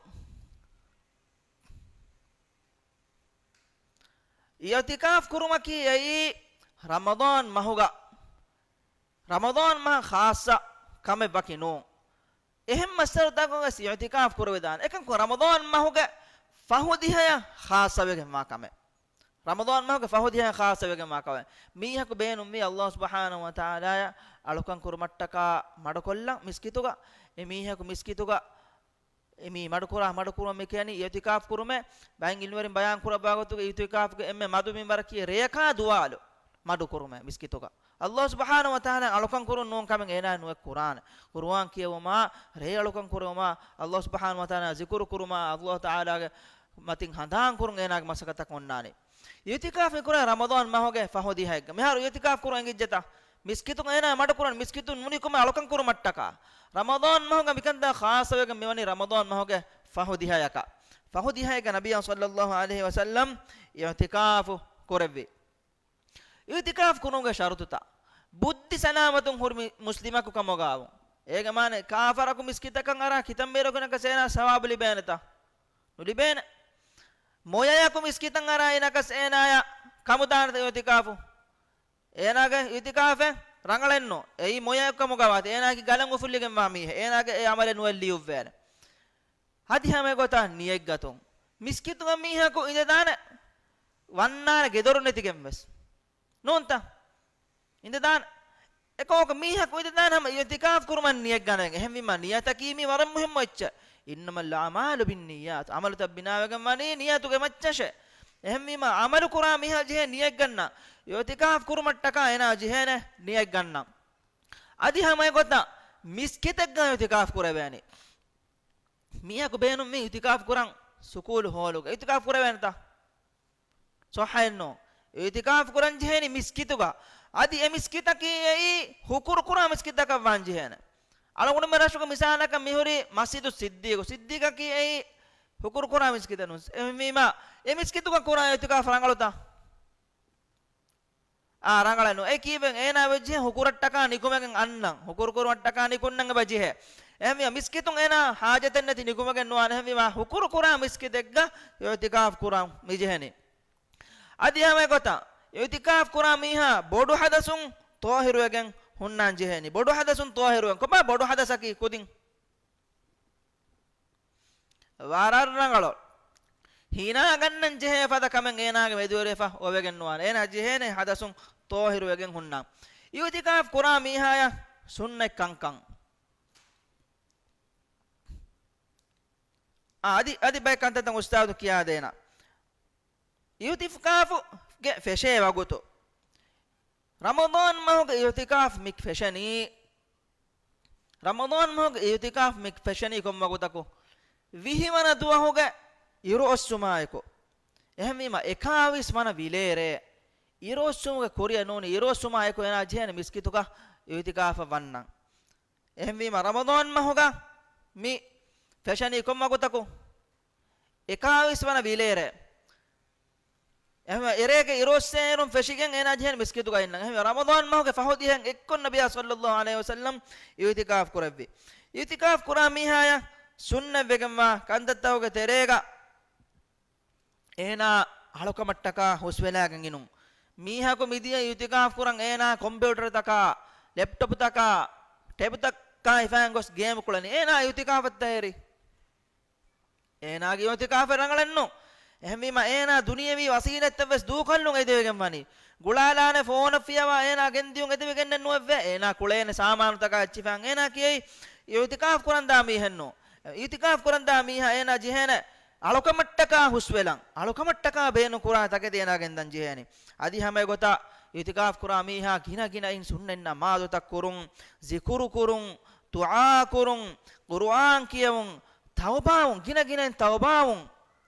އިޢުތިކާފް ކުރުމަކީ އެއީ ރަމަޟާން މަހުގަ، ރަމަޟާން މަހަށް ޚާއްޞަ ކަމެއް ވަކި ނޫން. އެހެން މައްސަރުތަކުގަ ވެސް އިޢުތިކާފް ކުރެވިދާނެ. އެކަންކު ރަމަޟާން މަހުގެ ފަހު ދިހަޔަށް ޚާއްޞަވެގެންވާ ކަމެއް. ރަމަޟާން މަހުގެ ފަހު ދިހަޔަށް ޚާއްޞަވެގެންވާ ކަމެއް. މީހަކު ބޭނުންވީ އައްލާހު ސުބްޙާނަހު ވަތަޢާލާޔަށް އަޅުކަން ކުރުމަށްޓަކާ މަޑުކޮށްލަން މިސްކިތުގަ، އެ މީހަކު މިސްކިތުގަ އެ މީ މަޑުކުރާ، މަޑުކުރުމަށް މި ކިޔަނީ އިޢުތިކާފް ކުރުމޭ. ބައެއް ޢިލްމުވެރިން ބަޔާން ކުރައްވާ ގޮތުގަ އިޢުތިކާފްގެ އެންމެ މަދު މިންވަރަކީ ރެޔަކާ ދުވާލު މަޑުކުރުމޭ މިސްކިތުގަ. އައްލާހު ސުބްޙާނަހު ވަތަޢާލާ އަޅުކަން ކުރުން ނޫން ކަމެއް އޭނާ ނުވެ ކުރާނެ. ޤުރުއާން ކިޔެވުމާ، ރޭ އަޅުކަން ކުރެވުމާ، އައްލާހު ސުބްޙާނަހު ވަތަޢާލާ ޒިކުރު ކުރުމާ، އައްލާހު ތަޢާލާގެ މަތިން ހަނދާން ކުރުން އޭނާގެ މަސައްކަތަކަށް އޮންނާނެ. އިޢުތިކާފް މި ކުރާ ރަމަޟާން މަހުގެ ފަހު ދިހައެއްގަ. މިހާރު އިޢުތިކާފް ކުރުން އެނގިއްޖެތަ؟ މިސްކިތުން އޭނާ މަޑުކުރަން، މިސްކިތުން ނުނިކުމެ އަޅުކަން ކުރުމަށްޓަކާ. ރަމަޟާން މަހުގަ މިކަންތައް ޚާއްޞަވެގެން މިވަނީ ރަމަޟާން މަހުގެ ފަހު ދިހަޔަކަށް. ފަހު ދިހައެއްގަ ނަބިއްޔާ ޞައްލައްލާހު ޢަލައިހި ވަސައްލަމް އިޢުތިކާފު ކުރެއްވި. އިޢުތިކާފް ކުރުމުގެ ޝަރުޠުތައް. ބުއްދި ސަލާމަތުން ހުރި މި-، މުސްލިމަކު ކަމުގައިވުން. އޭގެ މާނަ ކާފަރަކު މިސްކިތަކަށް އަރާ ކިތަންމެ އިރަކު އިނަކަސް އޭނާ ސަވާބު ލިބޭނެތަ؟ ނުލިބޭނެ. މޮޔަޔަކު މިސްކިތަށް އަރާ އިނަކަސް އޭނާޔަށް ކަމުދާނެތަ އިޢުތިކާފު؟ އޭނާގެ އިޢުތިކާފެއް ރަނގަޅެއްނު. އެއީ މޮޔައެއް ކަމުގައިވާތީ. އޭނާގެ ގަލަށް އުފުއްލިގެންވާ މީހެއް. އޭނާގެ އެ ޢަމަލެއް ނުވެއްލިޔުއްވޭނެ. އަދި ހަމަ އެގޮތަށް ނިޔަތްގަތުން. މިސްކިތުގަ މީހަކު އިނދެދާނެ ވަންނާނެ ގެދޮރު ނެތިގެން ވެސް. ނޫންތަ؟ އިނދެދާނެ. އެކަމަކު މީހަކު އިނދެދާނެ ހަމަ އިޢުތިކާފް ކުރުމަށް ނިޔަތް ގަނެގެން. އެހެންވީމަ ނިޔަތަކީ މީ ވަރަށް މުހިއްމު އެއްޗެއް. إنما الأعمال بالنيات. ޢަމަލުތައް ބިނާވެގެން ވަނީ ނިޔަތުގެ މައްޗަށޭ. އެހެންވީމަ ޢަމަލު ކުރާ މީހާ ޖެހޭ ނިޔަތް ގަންނަން. އިޢުތިކާފް ކުރުމަށްޓަކާ އޭނާ ޖެހޭނެ ނިޔަތް ގަންނަން. އަދި ހަމަ އެގޮތަށް މިސްކިތެއްގަ އިޢުތިކާފް ކުރެވޭނީ. މީހަކު ބޭނުންވީ އިޢުތިކާފް ކުރަން ސުކޫލު ހޯލުގަ. އިޢުތިކާފް ކުރެވޭނެތަ؟ ޞައްޙައެއްނު. އިޢުތިކާފް ކުރަން ޖެހޭނީ މިސްކިތުގަ. އަދި އެ މިސްކިތަކީ އެއީ ހުކުރު ކުރާ މިސްކިތަކަށް ވާން ޖެހޭނެ. އަޅުގަނޑުމެން ރަށުގެ މިސާލަކަށް މިހުރީ މަސްޖިދު ޞިއްދީޤު. ޞިއްދީޤަކީ އެއީ ހުކުރު ކުރާ މިސްކިތެއް ނޫން. އެހެންވީމަ އެ މިސްކިތުގަ ކުރާ އިޢުތިކާފް ރަނގަޅުތަ؟ އާ، ރަނގަޅެއް ނޫން. އެ ކީއްވެ އޭނާ ވެއްޖެ ހުކުރަށްޓަކާ ނިކުމެގެން އަންނަން. ހުކުރު ކުރުމަށްޓަކާ ނިކުންނަން އެބަ ޖެހޭ. އެހެންވީމަ މިސްކިތުން އޭނާ ހާޖަތެއް ނެތި ނިކުމެގެން ނުވާނެ. އެހެންވީމަ ހުކުރު ކުރާ މިސްކިތެއްގަ އިޢުތިކާފް ކުރަން މިޖެހެނީ. އަދި ހަމަ އެގޮތަށް އިޢުތިކާފް ކުރާ މީހާ ބޮޑު ހަދަސުން ޠާހިރުވެގެން ހުންނާން ޖެހޭނީ. ބޮޑު ހަދަސުން ޠާހިރުވެން. ކޮބާ ބޮޑު ހަދަސަކީ ކުދިން؟ ވަރަށް ރަނގަޅު. ހިނާ ގަންނަން ޖެހޭ ފަދަ ކަމެއް އޭނާގެ މެދުވެރިވެފަ އޮވެގެން ނުވާނެ. އޭނާ ޖެހޭނެ ހަދަސުން ޠާހިރުވެގެން ހުންނަން. އިޢުތިކާފް ކުރާ މީހާޔަށް ސުންނަތް ކަންކަން. އާ، އަދި، އަދި ބައެއް ކަންތައްތައް އުސްތާޛު ކިޔާދޭނަ. އިޢުތިކާފުގެ ފެށޭ ވަގުތު. ރަމަޟާން މަހުގެ އިޢުތިކާފް މި ފެށެނީ، ރަމަޟާން މަހުގެ އިޢުތިކާފް މި ފެށެނީ ކޮން ވަގުތަކު؟ ވިހި ވަނަ ދުވަހުގެ އިރުއޮއްސުމާއެކު. އެހެންވީމަ، އެކާވީސް ވަނަ ވިލޭރޭ. އިރުއޮއްސުމުގެ ކުރިއަށް ނޫނީ، އިރުއޮއްސުމާއެކު އޭނާ ޖެހޭނެ މިސްކިތުގަ އިޢުތިކާފަށް ވަންނަން. އެހެންވީމަ، ރަމަޟާން މަހުގަ މި ފެށެނީ ކޮން ވަގުތަކު؟ އެކާވީސް ވަނަ ވިލޭރޭ. އެހެންވެ، އެރޭގެ އިރުއޮއްސޭއިރުން ފެށިގެން އޭނާ ޖެހޭނެ މިސްކިތުގަ އިންނަން. އެހެންވެ، ރަމަޟާން މަހުގެ ފަހު ދިހައިން އެއްކޮށް ނަބިއްޔާ ޞައްލައްލާހު ޢަލައިހި ވަސައްލަމް އިޢުތިކާފް ކުރެއްވި. އިޢުތިކާފް ކުރާ މީހާޔަށް ސުންނަތްވެގެންވާ ކަންތައްތަކުގެ ތެރޭގަ އޭނާ އަޅުކަމަށްޓަކާ ހުސްވެލާގެން އިނުން. މީހަކު މިދިޔަ އިޢުތިކާފް ކުރަން އޭނާ ކޮމްޕިއުޓަރުތަކާ، ލެޕްޓޮޕްތަކާ، ޓެބުތަކާ ހިފައިގެން ގޮސް ގޭމް ކުޅެނީ. އޭނާ އިޢުތިކާފަށްތަ އެރި؟ އޭނާގެ އިޢުތިކާފެއް ރަނގަޅެއްނު. އެހެންވީމަ އޭނާ ދުނިޔެވީ ވަސީލަތްތައް ވެސް ދޫކޮށްލުން އެދެވިގެން ވަނީ. ގުޅާލާނެ ފޯނަށް ފިޔަވާ އޭނާ ގެންދިޔުން އެދެވިގެންނެއް ނުވެއްވޭ. އޭނާ ކުޅޭނެ ސާމާނުތަކާ އެއްޗިފައިން އޭނާ ކިޔައީ އިޢުތިކާފް ކުރަންދާ މީހެއްނު. އިޢުތިކާފް ކުރަންދާ މީހާ އޭނާ ޖެހޭނެ އަޅުކަމަށްޓަކާ ހުސްވެލަން، އަޅުކަމަށްޓަކާ ބޭނުން ކުރާ ތަކެތި އޭނާ ގެންދަން ޖެހޭނެ. އަދި ހަމަ އެގޮތަށް އިޢުތިކާފް ކުރާ މީހާ ގިނަ ގިނައިން ސުންނަތް ނަމާދުތައް ކުރުން، ޒިކުރު ކުރުން، ދުޢާ ކުރުން، ޤުރުއާން ކިޔެވުން، ތައުބާވުން، ގިނަ ގިނައިން ތައުބާވުން،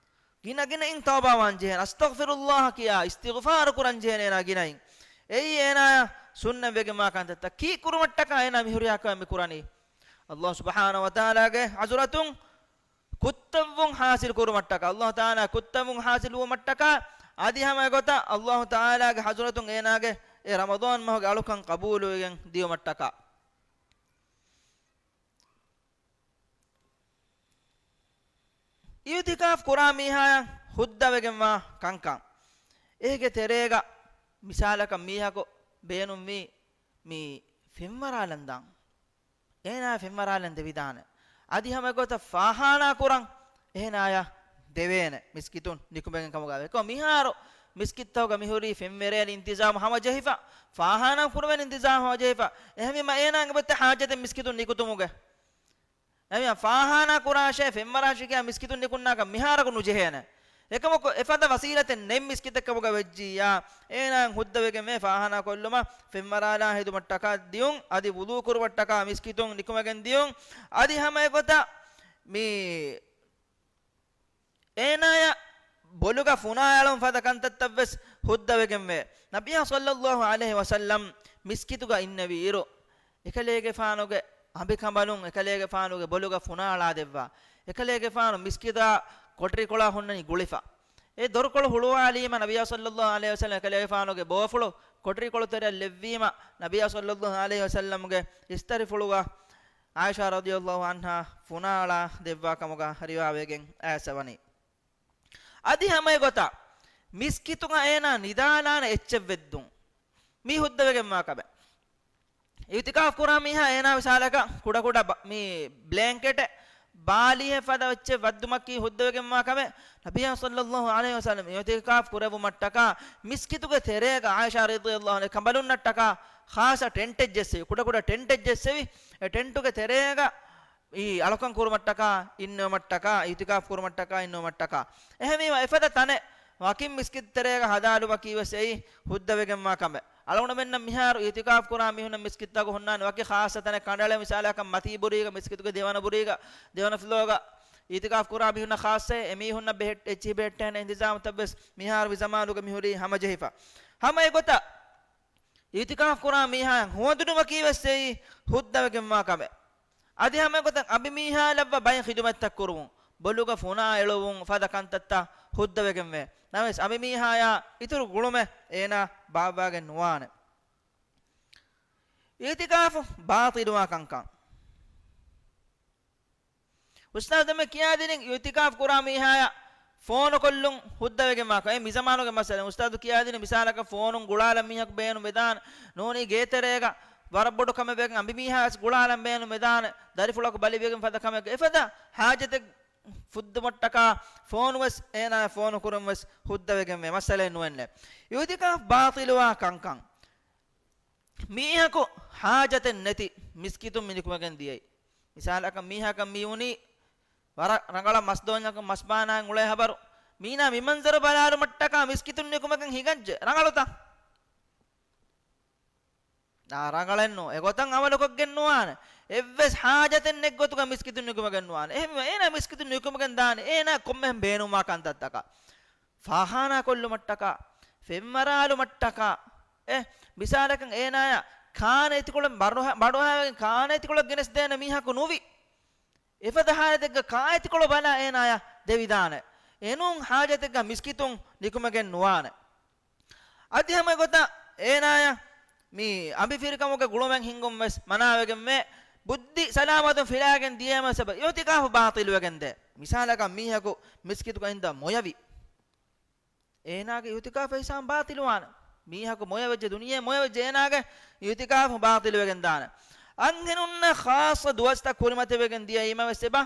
ގިނަ ގިނައިން ތައުބާވާން ޖެހޭނެ. އަސްތަޣްފިރުﷲ ކިޔާ އިސްތިޣްފާރު ކުރަން ޖެހޭނެ އޭނާ ގިނައިން. އެއީ އޭނާޔަށް ސުންނަތް ވެގެންވާ ކަންތައްތައް. ކީއްކުރުމަށްޓަކާ އޭނާ މިހުރިހާ ކަމެއް މި ކުރަނީ؟ ﷲ ސުބްޙާނަހޫ ވަތަޢާލާގެ ޙަޟްރަތުން ކުއްތައްވުން ޙާޞިލް ކުރުމަށްޓަކާ، ﷲ ތަޢާލާ ކުއްތައްވުން ޙާޞިލް ވުމަށްޓަކާ، އަދި ހަމަ އެގޮތަށް ﷲ ތަޢާލާގެ ޙަޟްރަތުން އޭނާގެ އެ ރަމަޟާން މަހުގެ އަޅުކަން ޤަބޫލުވެގެން ދިޔުމަށްޓަކާ. އިޢުތިކާފް ކުރާ މީހާޔަށް ހުއްދަވެގެންވާ ކަންކަން. އޭގެ ތެރޭގަ މިސާލަކަށް މީހަކު ބޭނުންވީ މި ފެންވަރާލަން ދާން. އޭނާ ފެންވަރާލަން ދެވިދާނެ. އަދި ހަމަ ގޮތަށް ފާޚާނާ ކުރަން އޭނާޔަށް ދެވޭނެ މިސްކިތުން ނިކުމެގެން ކަމުގަ. އެކަމަ މިހާރު މިސްކިތްތަކުގަ މިހުރީ ފެންވެރޭން އިންތިޒާމު ހަމަޖެހިފަ، ފާޚާނާ ކުރުވެން އިންތިޒާމު ހަމަޖެހިފަ. އެހެންވީމަ އޭނާ އެނގިބައްތަ ޙާޖަތެއް މިސްކިތުން ނިކުތުމުގެ. އެހެންވީމަ ފާޚާނާ ކުރާށޭ ފެންވަރާށޭ ކިޔާ މިސްކިތުން ނިކުންނާކަށް މިހާރަކު ނުޖެހޭނެ. އެކަމަކު އެފަދަ ވަސީލަތެއް ނެތް މިސްކިތެއް ކަމުގަ ވެއްޖިއްޔާ، އޭނާ ހުއްދަވެގެންވޭ ފާޚާނާ ކޮށްލުމަށް ފެންވަރާލާ ހެދުމަށްޓަކާ ދިޔުން، އަދި ވުޟޫ ކުރުމަށްޓަކާ މިސްކިތުން ނިކުމެގެން ދިޔުން، އަދި ހަމަ އެގޮތަށް މި އޭނާޔަށް ބޮލުގަ ފުނާ އެޅުން ފަދަ ކަންތައްތައްވެސް ހުއްދަވެގެންވޭ. ނަބިއްޔާ ޞައްލައްލާހު ޢަލައިހި ވަސައްލަމް މިސްކިތުގަ އިންނެވި އިރު، އެކަލޭގެފާނުގެ އަނބިކަނބަލުން އެކަލޭގެފާނުގެ ބޮލުގަ ފުނާ އަޅާދެއްވާ. އެކަލޭގެފާނު މިސްކިތާ ކޮޓަރިކޮޅާ ހުންނަނީ ގުޅިފަ. އެ ދޮރުކޮޅު ހުޅުވާލީމަ ނަބިއްޔާ ޞައްލައްލާހު ޢަލައިހި ވަސައްލަމް އެކަލޭގެފާނުގެ ބޯފުޅު ކޮޓަރިކޮޅު ތެރެއަށް ލެއްވީމަ، ނަބިއްޔާ ޞައްލައްލާހު ޢަލައިހި ވަސައްލަމްގެ އިސްތަށިފުޅުގަ ޢާއިޝާ ރަޟިޔައްލާހު ޢަންހާ ފުނާ އަޅާ ދެއްވާ ކަމުގަ ރިވާވެގެން އައިސްފަވަނީ. އަދި ހަމަ އެގޮތަށް މިސްކިތުގަ އޭނާ ނިދާލާނެ އެއްޗެއް ވެއްދުން. މީ ހުއްދަވެގެންވާ ކަމެއް. އިޢުތިކާފް ކުރާ މީހާ އޭނާ މިސާލަކަށް ކުޑަކުޑަ ބަ-، މި ބްލޭންކެޓެއް، ބާލީހެއް ފަދަ އެއްޗެއް ވައްދުމަކީ ހުއްދަވެގެންވާ ކަމެއް. ނަބިއްޔާ ޞައްލައްލާހު ޢަލައިހި ވަސައްލަމް އިޢުތިކާފް ކުރެއްވުމަށްޓަކާ މިސްކިތުގެ ތެރޭގަ ޢާއިޝާ ރަޟިޔައްލާހު ޢަންހާ ކަނބަލުންނަށްޓަކާ ޚާއްޞަ ޓެންޓެއް ޖެއްސެވި، ކުޑަކުޑަ ޓެންޓެއް ޖެއްސެވި، އެ ޓެންޓުގެ ތެރޭގަ އީ އަޅުކަން ކުރުމަށްޓަކާ އިންނެވުމަށްޓަކާ، އިޢުތިކާފް ކުރުމަށްޓަކާ އިންނެވުމަށްޓަކާ. އެހެންވީމަ އެފަދަ ތަނެއް ވަކިން މިސްކިތް ތެރޭގަ ހަދާލުމަކީ ވެސް އެއީ ހުއްދަވެގެންވާ ކަމެއް. އަޅުގަނޑުމެންނަށް މިހާރު އިޢުތިކާފް ކުރާ މީހުންނަށް މިސްކިތްތަކު ހުންނާނެ ވަކި ޚާއްޞަ ތަނެއް ކަނޑައެޅޭ، މިސާލަކަށް މަތީ ބުރީގަ މިސްކިތުގެ ދެވަނަ ބުރީގަ، ދެވަނަ ފްލޯގަ އިޢުތިކާފް ކުރާ މީހުންނަށް ޚާއްޞަ އެމީހުންނަށް ބެހެއްޓި، އެއްޗިހި ބެހެއްޓޭނެ އިންތިޒާމުތައް ވެސް މިހާރު މި ޒަމާނުގަ މިހުރީ ހަމަޖެހިފަ. ހަމަ އެގޮތަށް އިޢުތިކާފް ކުރާ މީހާ ހުވަދުނުމަކީ ވެސް އެއީ ހުއްދަވެގެންވާ ކަމެއް. އަދި ހަމަ އެގޮތަށް އަނބިމީހާ ލައްވަ ބައެއް ޚިދުމަތްތައް ކުރުވުން، ބޮލުގަ ފުނާ އެޅުވުން ފަދަ ކަންތައްތައް ހުއްދަވެގެންވޭ. ނަމަވެސް އަނބިމީހާޔާ އިތުރު ގުޅުމެއް އޭނާ ބާއްވާގެން ނުވާނެ. އިޢުތިކާފު ބާޠިލުވާ ކަންކަން. އުސްތާޛު ދެންމެ ކިޔާދިނީ އިޢުތިކާފް ކުރާ މީހާޔަށް ފޯނު ކޮށްލުން ހުއްދަވެގެންވާކަން. އެ މިޒަމާނުގެ މައްސަލަ. އުސްތާޛު ކިޔާދިނީ މިސާލަކަށް ފޯނުން ގުޅާލަން މީހަކު ބޭނުން ވެދާނެ. ނޫނީ ގޭތެރޭގަ ވަރަށް ބޮޑު ކަމެއް ވެގެން އަނބިމީހާ ވެސް ގުޅާލަން ބޭނުން ވެދާނެ. ދަރިފުޅަކު ބަލިވެގެން ފަދަ ކަމެއް. އެފަދަ ޙާޖަތެއް ފުއްދުމަށްޓަކާ ފޯނު ވެސް އޭނާ ފޯނު ކުރުން ވެސް ހުއްދަވެގެންވޭ. މައްސަލައެއް ނުވެންނެ. އިޢުތިކާފް ބާޠިލުވާ ކަންކަން. މީހަކު ޙާޖަތެއް ނެތި މިސްކިތުން މި ނިކުމެގެން ދިޔައީ. މިސާލަކަށް މީހަކަށް މި ވުނީ ވަރަށް ރަނގަޅަށް މަސްދޯންޏަކަށް މަސްބާނާން އުޅޭ ޚަބަރު. މީނާ މި މަންޒަރު ބަލާލުމަށްޓަކާ މިސްކިތުން ނިކުމެގެން ހިނގައްޖެ. ރަނގަޅުތަ؟ އާ، ރަނގަޅެއްނު. އެގޮތަށް އަމަލުކޮށްގެން ނުވާނެ. އެއްވެސް ޙާޖަތެއް ނެތް ގޮތުގަ މިސްކިތުން ނިކުމެގެން ނުވާނެ. އެހެންވީމަ އޭނާ މިސްކިތުން ނިކުމެގެން ދާނެ. އޭނާ ކޮންމެހެން ބޭނުންވާ ކަންތައްތަކަށް. ފާޚާނާ ކޮށްލުމަށްޓަކާ، ފެންވަރާލުމަށްޓަކާ، އެ، މިސާލަކަށް އޭނާޔަށް ކާނެ އެތިކޮޅެއް ބަޑުހަ-، ބަޑުހާވެގެން ކާނެ އެތިކޮޅެއް ގެނެސްދޭނެ މީހަކު ނުވި. އެފަދަ ޙާލަތެއްގަ ކާ އެތިކޮޅު ބަލާ އޭނާޔަށް ދެވިދާނެ. އެނޫން ޙާޖަތެއްގަ މިސްކިތުން ނިކުމެގެން ނުވާނެ. އަދި ހަމަ ގޮތަށް އޭނާޔަށް މި އަނބިފިރިކަމުގެ ގުޅުމެއް ހިންގުން ވެސް މަނާވެގެންވޭ. ބުއްދި ސަލާމަތުން ފިލާގެން ދިޔައީމަ ސަބަބު އިޢުތިކާފު ބާޠިލުވެގެންދޭ. މިސާލަކަށް މީހަކު މިސްކިތުގަ އިންދާ މޮޔަވި. އޭނާގެ އިޢުތިކާފު އިޙްސާން ބާޠިލުވާނެ. މީހަކު މޮޔަވެއްޖެ، ދުނިޔެ މޮޔަވެއްޖެ، އޭނާގެ އިޢުތިކާފު ބާޠިލުވެގެން ދާނެ. އަންހެނުންނަށް ޚާއްޞަ ދުވަސްތައް ކުރިމަތިވެގެން ދިޔައީމަވެސް އެބަ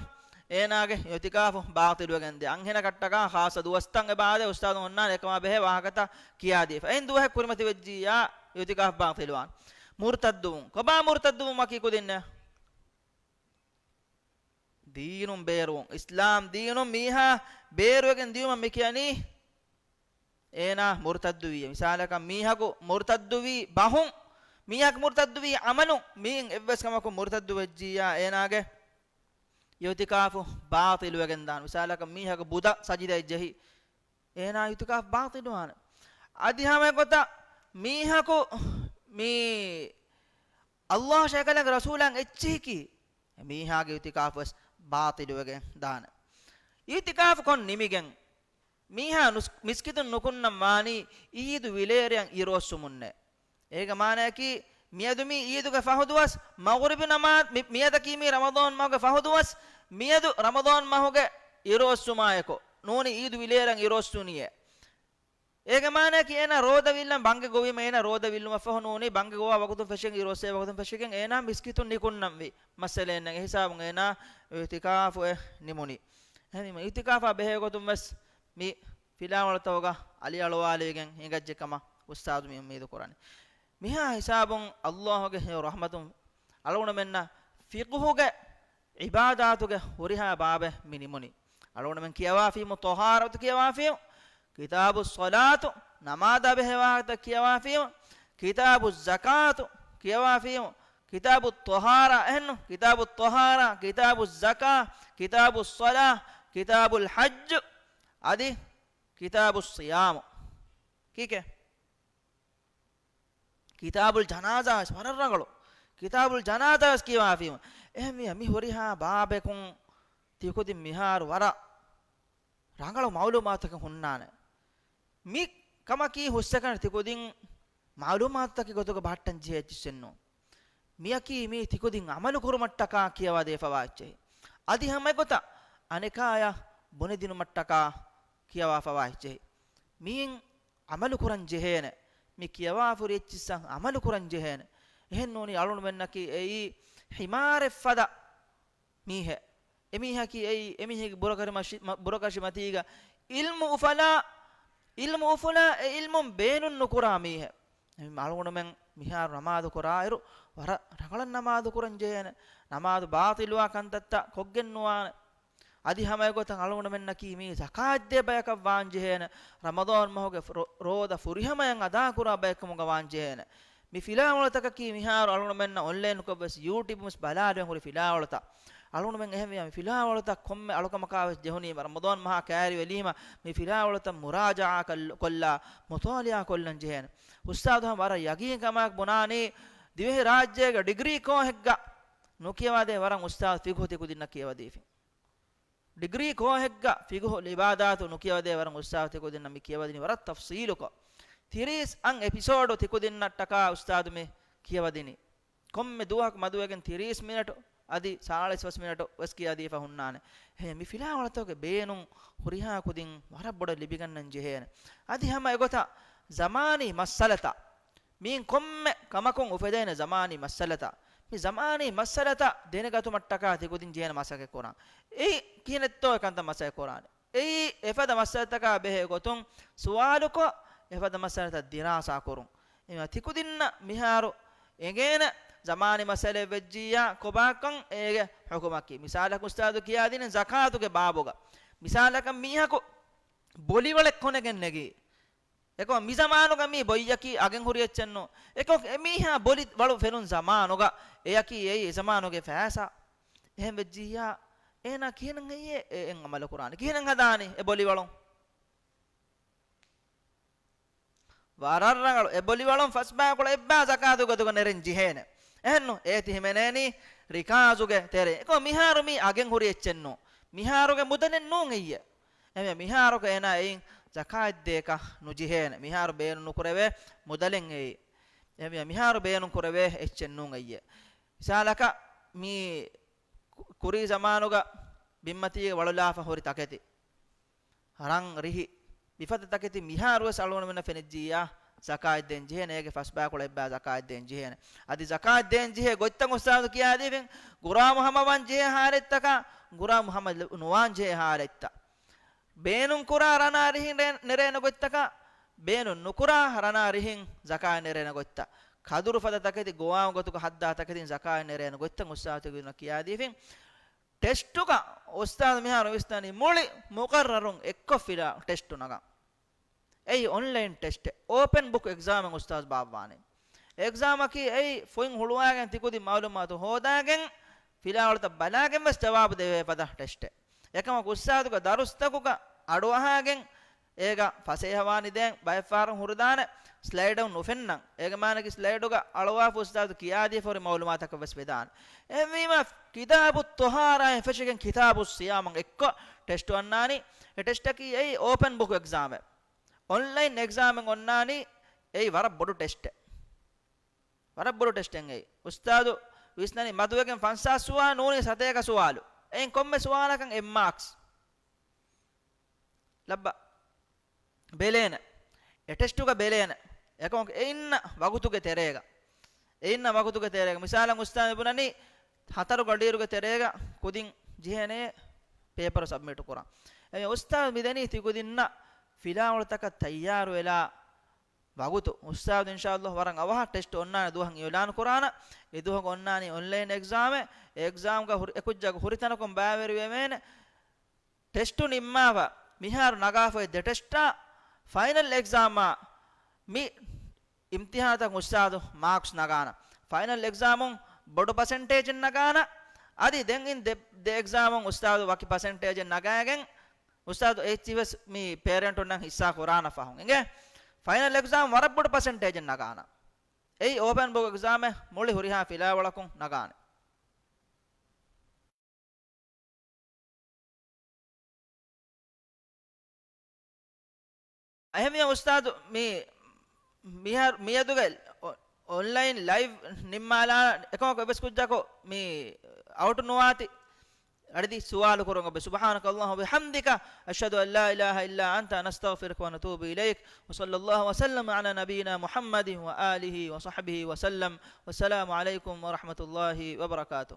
އޭނާގެ އިޢުތިކާފު ބާޠިލުވެގެން ދޭ. އަންހެނަކަށްޓަކާ ޚާއްޞަ ދުވަސްތައް އެބަ އާދޭ، އުސްތާޛު އޮންނާނެ އެކަމާ ބެހޭ ވާހަކަތައް ކިޔާދީފަ. އެހެން ދުވަހެއް ކުރިމަތިވެއްޖިއްޔާ އިޢުތިކާފު ބާޠިލުވާނެ. މުރުތައްދުވުން. ކޮބާ މުރުތައްދުވުން ވަކީ ކުދިންނެއް؟ ދީނުން ބޭރުވުން. އިސްލާމް ދީނުން މީހާ ބޭރުވެގެން ދިޔުމަށް މި ކިޔަނީ އޭނާ މުރުތައްދުވީ. މިސާލަކަށް މީހަކު މުރުތައްދުވީ ބަހުން، މީހަކު މުރުތައްދުވީ ޢަމަލުން، މިއިން އެއްވެސް ކަމަކު މުރުތައްދު ވެއްޖިއްޔާ އޭނާގެ އިޢުތިކާފު ބާޠިލުވެގެން ދާނެ. މިސާލަކަށް މީހަކު ބުދަ ސަޖިދައަށް ޖެހި، އޭނާ އިޢުތިކާފު ބާޠިލުވާނެ. އަދި ހަމައެގޮތަށް މީހަކު މި ﷲ ޝޭކަލަނގެ ރަސޫލާން އެއްޗެހިކީ، މީހާގެ އިޢުތިކާފު ވެސް ބާޠިލުވެގެން ދާނެ. އިޢުތިކާފު ކޮށް ނިމިގެން މީހާ ނުސް-، މިސްކިތުން ނުކުންނަން ވާނީ އީދު ވިލޭރެއަށް އިރުއޮއްސުމުންނޭ. އޭގެ މާނައަކީ، މިއަދު މީ އީދުގެ ފަހު ދުވަސް، މަޣުރިބު ނަމާދު، މި-، މިއަދަކީ މީ ރަމަޟާން މަހުގެ ފަހު ދުވަސް، މިއަދު ރަމަޟާން މަހުގެ އިރުއޮއްސުމާއެކު، ނޫނީ އީދު ވިލޭރެއަށް އިރުއޮއްސުނީއޭ. އޭގެ މާނައަކީ އޭނާ ރޯދަވިއްލަން ބަންގެ ގޮވީމަ އޭނާ ރޯދަވިއްލުމަށްފަހު ނޫނީ ބަންގެ ގޮވާ ވަގުތުން ފެށިގެން އިރުއޮއްސޭ ވަގުތުން ފެށިގެން އޭނާ މިސްކިތުން ނިކުންނަންވީ. މައްސަލައެއް ނެތް. އެހިސާބުން އޭނާ އިޢުތިކާފުއެއް ނިމުނީ. އެހެންވީމަ އިޢުތިކާފާ ބެހޭ ގޮތުން ވެސް މި ފިލާވަޅުތަކުގަ އަލިއަޅުވާލެވިގެން ހިނގައްޖެ ކަމަށް އުސްތާޛު މި އުއްމީދު ކުރަނީ. މިހާ ހިސާބުން ﷲ ގެ ހެޔޮ ރަޙްމަތުން އަޅުގަނޑުމެންނަށް ފިޤުހުގެ ޢިބާދާތުގެ ހުރިހާ ބާބެއް މި ނިމުނީ. އަޅުގަނޑުމެން ކިޔަވާފީމު ޠަހާރަތު ކިޔަވާފީމު، ކިތާބުއްޞަލާތު، ނަމާދާ ބެހޭ ވާހަކަތައް ކިޔަވާފީމު، ކިތާބުއްޒަކާތު ކިޔަވާފީމު، ކިތާބުއްޠަހާރާ، އެހެންނު، ކިތާބުއްޠަހާރާ، ކިތާބުއްޒަކާ، ކިތާބުއްޞަލާ، ކިތާބުއްޙައްޖު، އަދި ކިތާބުއްޞިޔާމު. ކީކޭ؟ ކިތާބުލް ޖަނާޒާ ވެސް ވަރަށް ރަނގަޅު. ކިތާބުލް ޖަނާޒާ ވެސް ކިޔަވާފީމު. އެހެންވިޔަ މި ހުރިހާ ބާބެކުން ތިކުދިން މިހާރު ވަރަށް ރަނގަޅު މަޢުލޫމާތަކެއް ހުންނާނެ. މި ކަމަކީ ހުސްއެކަނި ތިކުދިން މަޢުލޫމާތުތަކެއް ގޮތުގަ ބަހައްޓަން ޖެހޭ އެއްޗެއްސެއްނޫން. މިޔަކީ މީ ތިކުދިން ޢަމަލު ކުރުމަށްޓަކާ ކިޔަވާ ދޭފަވާ އެއްޗެހި. އަދި ހަމައެގޮތަށް އަނެކާޔަށް ބުނެދިނުމަށްޓަކާ ކިޔަވާފަވާ އެއްޗެހި. މިއިން ޢަމަލު ކުރަން ޖެހޭނެ. މި ކިޔަވާފަހުރި އެއްޗިއްސަށް ޢަމަލު ކުރަން ޖެހޭނެ. އެހެންނޫނީ އަޅުގަނޑުމެންނަކީ އެއީ ޙިމާރެއް ފަދަ މީހެއް. އެމީހަކީ އެއީ އެމީހެއްގެ ބުރަކަށި މަށި-، މަ-، ބުރަކަށި މަތީގަ ޢިލްމު އުފަލާ، ޢިލްމު އުފުލާ އެ ޢިލްމުން ބޭނުން ނުކުރާ މީހެއް. އެހެން އަޅުގަނޑުމެން މިހާރު ނަމާދު ކުރާއިރު، ވަރަށް ރަނގަޅަށް ނަމާދު ކުރަން ޖެހޭނެ. ނަމާދު ބާޠިލުވާ ކަންތައްތައް ކޮށްގެން ނުވާނެ. އަދި ހަމައެގޮތަށް އަޅުގަނޑުމެންނަކީ މީ ޒަކާތްދޭ ބަޔަކަށް ވާން ޖެހޭނެ. ރަމަޟާން މަހުގެ ރޯ-، ރޯދަ ފުރިހަމަޔަށް އަދާކުރާ ބައެއްކަމުގަ ވާން ޖެހޭނެ. މި ފިލާވަޅުތަކަކީ މިހާރު އަޅުގަނޑުމެންނަށް އޮންލައިންކޮށް ވެސް ޔޫޓިއުބުން ވެސް ބަލާލެވެން ހުރި ފިލާވަޅުތައް. އަޅުގަނޑުމެން އެހެންވިޔާ މި ފިލާވަޅުތައް ކޮންމެ އަޅުކަމަކާ ވެސް ޖެހުނީމަ ރަމަޟާން މަހާ ކައިރިވެލީމަ މި ފިލާވަޅުތައް މުރާޖަޢާ ކޮށް-، ކޮށްލާ، މުޠާލަޢާ ކޮށްލަން ޖެހޭނެ. އުސްތާޛު ހަމަ ވަރަށް ޔަގީންކަމާއެކު ބުނާނީ، ދިވެހިރާއްޖޭގެ ޑިގްރީ ކޯހެއްގަ ނުކިޔަވާދޭ ވަރަށް އުސްތާޛު ފިޤުހު ތިކުދިންނަށް ކިޔަވަދީފިން. ޑިގްރީ ކޯހެއްގަ ފިޤުހު އިބާދާތު ނުކިޔަވަދޭ ވަރަށް އުސްތާޛު ތިކުދިންނަށް މި ކިޔަވަދިނީ ވަރަށް ތަފްޞީލުކޮށް. ތިރީސް އަށް އެޕިސޯޑު ތިކުދިންނަށްޓަކާ އުސްތާޛު މި ކިޔަވަދިނީ. ކޮންމެ ދުވަހަކު މަދުވެގެން ތިރީސް މިނެޓު އަދި ސާޅީސް ފަސް މިނެޓު ވެސް ކިޔަދީފަ ހުންނާނެ. އެހެން މި ފިލާވަޅުތަކުގެ ބޭނުން ހުރިހާ ކުދިން ވަރަށް ބޮޑަށް ލިބިގަންނަން ޖެހޭނެ. އަދި ހަމަ އެގޮތަށް ޒަމާނީ މައްސަލަތައް މިއިން ކޮންމެ ކަމަކުން އުފެދޭނެ ޒަމާނީ މައްސަލަތައް. މި ޒަމާނީ މައްސަލަތައް ދެނެގަތުމަށްޓަކާ ތިކުދިން ޖެހޭނެ މަސައްކަތް ކުރާން. އެއީ ކިހިނެއްތޯ އެކަންތައް މަސައްކަތް ކުރާނެ. އެއީ އެފަދަ މައްސަލަތަކާ ބެހޭ ގޮތުން ސުވާލުކޮށް، އެފަދަ މައްސަލަތައް ދިރާސާ ކުރުން. އެމަ ތިކުދިންނަށް މިހާރު އެނގޭނެ ޒަމާނީ މައްސަލައެއް ވެއްޖިއްޔާ ކޮބާކަން އޭގެ ޙުކުމަކީ. މިސާލަކަށް އުސްތާޛު ކިޔާދިނީ ޒަކާތުގެ ބާބުގަ. މިސާލަކަށް މީހަކު ބޮލިވަޅެއް ކޮނެގެން ނެގީ. އެކަމަ މި ޒަމާނުގަ މީ ބޮއްޔަކީ އަގެއް ހުރި އެއްޗެއްނު. އެކަމަކު އެމީހާ ބޮލި ވަޅު ފެނުން ޒަމާނުގަ އެޔަކީ އެއީ އެ ޒަމާނުގެ ފައިސާ. އެހެން ވެއްޖިއްޔާ އޭނާ ކިހިނެއް ހެއްޔޭ އެ އެއް އަމަލު ކުރާނީ؟ ކިހިނެއް ހަދާނީ އެ ބޮލިވަޅުން؟ ވަރަށް ރަނގަޅު. އެ ބޮލިވަޅުން ފަސްބާކޮޅަށް އެއްބާ ޒަކާތު ގޮތުގަ ނެރެން ޖެހޭނެ. އެހެންނު؟ އޭތި ހިމެނޭނީ ރިކާޒުގެ ތެރެއިން. އެކަމަ މިހާރު މީ އަގެއް ހުރި އެއްޗެއްނު. މިހާރުގެ މުދަލެއް ނޫން އެއްޔެ. އެމެ މިހާރުގަ އޭނާ އެއިން ޒަކާތް ދޭކަށް ނުޖެހޭނެ. މިހާރު ބޭނުން ނުކުރެވޭ މުދަލެއް އެއީ. އެމެ މިހާރު ބޭނުން ކުރެވޭ އެއްޗެއް ނޫން އެއްޔެ. މިސާލަކަށް މި ކު-، ކުރީ ޒަމާނުގަ ބިންމަތީގަ ވަޅުލާފަ ހުރި ތަކެތި. ރަން ރިހި މިފަދަ ތަކެތި މިހާރުވެސް އަޅުގަނޑުމެންނަށް ފެނިއްޖިއްޔާ ޒަކާތް ދޭން ޖެހޭނެ. އޭގެ ފަސްބާކޮޅަށް އެއްބާ ޒަކާތް ދޭން ޖެހޭނެ. އަދި ޒަކާތް ދޭން ޖެހޭ ގޮތްތައް އުސްތާޛު ކިޔާދީފިން. ގުރާމު ހަމަވާން ޖެހޭ ހާލަތްތަކާ، ގުރާމު ހަމަ ނުވާން ޖެހޭ ހާލަތްތައް. ބޭނުން ކުރާ ރަނާ ރިހިން ރޭ-، ނެރޭނެ ގޮތްތަކާ، ބޭނުން ނުކުރާ ރަނާ ރިހިން ޒަކާތް ނެރޭނެ ގޮތްތައް. ކަދުރު ފަދަ ތަކެތި ގޮވާމު ގޮތުގަ ހައްދާ ތަކެތިން ޒަކާތް ނެރޭނެ ގޮތްތައް އުސްތާޛު ތިކުދިންނަށް ކިޔާދީފިން. ޓެސްޓުގަ އުސްތާޛު މިހާރު ވިސްނަނީ މުޅި މުޤައްރަރުން އެއްކޮށް ފިލާ ޓެސްޓު ނަގާ. އެއީ އޮންލައިން ޓެސްޓެއް، އޯޕަން ބުކް އެގްޒާމެއް އުސްތާޛު ބާއްވާނެ. އެގްޒާމަކީ އެއީ ފޮތް ހުޅުވާގެން ތިކުދިން މައުލޫމާތު ހޯދާގެން، ފިލާވަޅުތައް ބަލާގެން ވެސް ޖަވާބު ދެވޭ ފަދަ ޓެސްޓެއް. އެކަމަކު އުސްތާޛުގެ ދަރުސްތަކުގަ އަޑުއަހާގެން، އޭގަ ފަސޭހަވާނިދޭން ބައެއްފަހަރު ހުރިދާނެ ސްލައިޑުން ނުފެންނަން. އޭގެ މާނަކީ ސްލައިޑުގަ އަޅުވާފަ އުސްތާޛު ކިޔާދީފަ ހުރި މައުލޫމާތަކަށް ވެސް ވެދާނެ. އެހެންވީމަ، ކިތާބު ޠަހާރާއިން ފެށިގެން ކިތާބު ޞިޔާމަށް އެއްކޮށް ޓެސްޓު އަންނާނީ. އެ ޓެސްޓަކީ އެއީ އޯޕަން ބުކް އެގްޒާމެއް. އޮންލައިން އެގްޒާމެއް އޮންނާނީ އެއީ ވަރަށް ބޮޑު ޓެސްޓެއް. ވަރަށް ބޮޑު ޓެސްޓެއް އެއީ. އުސްތާޛު ވިސްނަނީ މަދުވެގެން ފަންސާސް ސުވާލު ނޫނީ ސަތޭކަ ސުވާލު. އެއިން ކޮންމެ ސުވާލަކަށް އެއް މާކްސް. ލައްބަ ބެލޭނެ. އެ ޓެސްޓުގަ ބެލޭނެ. އެކަމަކު އެ އިންނަ ވަގުތުގެ ތެރޭގަ. އެ އިންނަ ވަގުތުގެ ތެރޭގަ. މިސާލަށް އުސްތާޛު ބުނަނީ ހަތަރު ގަޑިއިރުގެ ތެރޭގަ ކުދިން ޖެހޭނެ ޕޭޕަރު ސަބްމިޓު ކުރަން. އެ އުސްތާޛު މިދެނީ ތިކުދިންނަށް ފިލާވަޅުތަކަށް ތައްޔާރުވެލާ ވަގުތު. އުސްތާޛު އިންޝާﷲ ވަރަށް އަވަހަށް ޓެސްޓު އޮންނާނެ ދުވަހަށް އިޢުލާން ކުރާނަ. އެ ދުވަހު އޮންނާނީ އޮންލައިން އެގްޒާމެއް. އެ އެގްޒާމްގަ ހުރި، އެކުއްޖާގެ ހުރިތަނަކުން ބައިވެރިވެވޭނެ. ޓެސްޓު ނިންމާފަ މިހާރު ނަގާފައި ދެ ޓެސްޓާ ފައިނަލް އެގްޒާމާ މި އިމްތިހާންތަކުން އުސްތާޛު މާކްސް ނަގާނަ. ފައިނަލް އެގްޒާމުން ބޮޑު ޕަސެންޓޭޖެއް ނަގާނަ. އަދި ދެން އިން ދެ، ދެ އެގްޒާމުން އުސްތާޛު ވަކި ޕަސެންޓޭޖެއް ނަގާގެން އުސްތާޛު އެއްޗިވެސް މި ޕޭރެންޓުންނަށް ހިއްސާ ކުރާނަ ފަހުން އިނގޭ. ފައިނަލް އެގްޒާމް ވަރަށް ބޮޑު ޕަސެންޓޭޖެއް ނަގާނަ. އެއީ އޯޕަން ބުކް އެގްޒާމެއް މުޅި ހުރިހާ ފިލާވަޅަކުން ނަގާނެ. އެހެންވިޔަ އުސްތާޛު މި، މިހާރު، މިއަދުގެ އޮ-، އޮންލައިން ލައިވް ނިންމާލާ އެކަމަކު އެއްވެސް ކުއްޖަކު މި އައުޓު ނުވާތި. އަޑިދި ސުވާލު ކުރުން އޮބެ. سبحانك اللهم وبحمدك، أشهد أن لا إله إلا أنت، نستغفرك ونتوب إليك. وصلى الله وسلم على نبينا محمد وآله وصحبه وسلم. والسلام عليكم ورحمة الله وبركاته.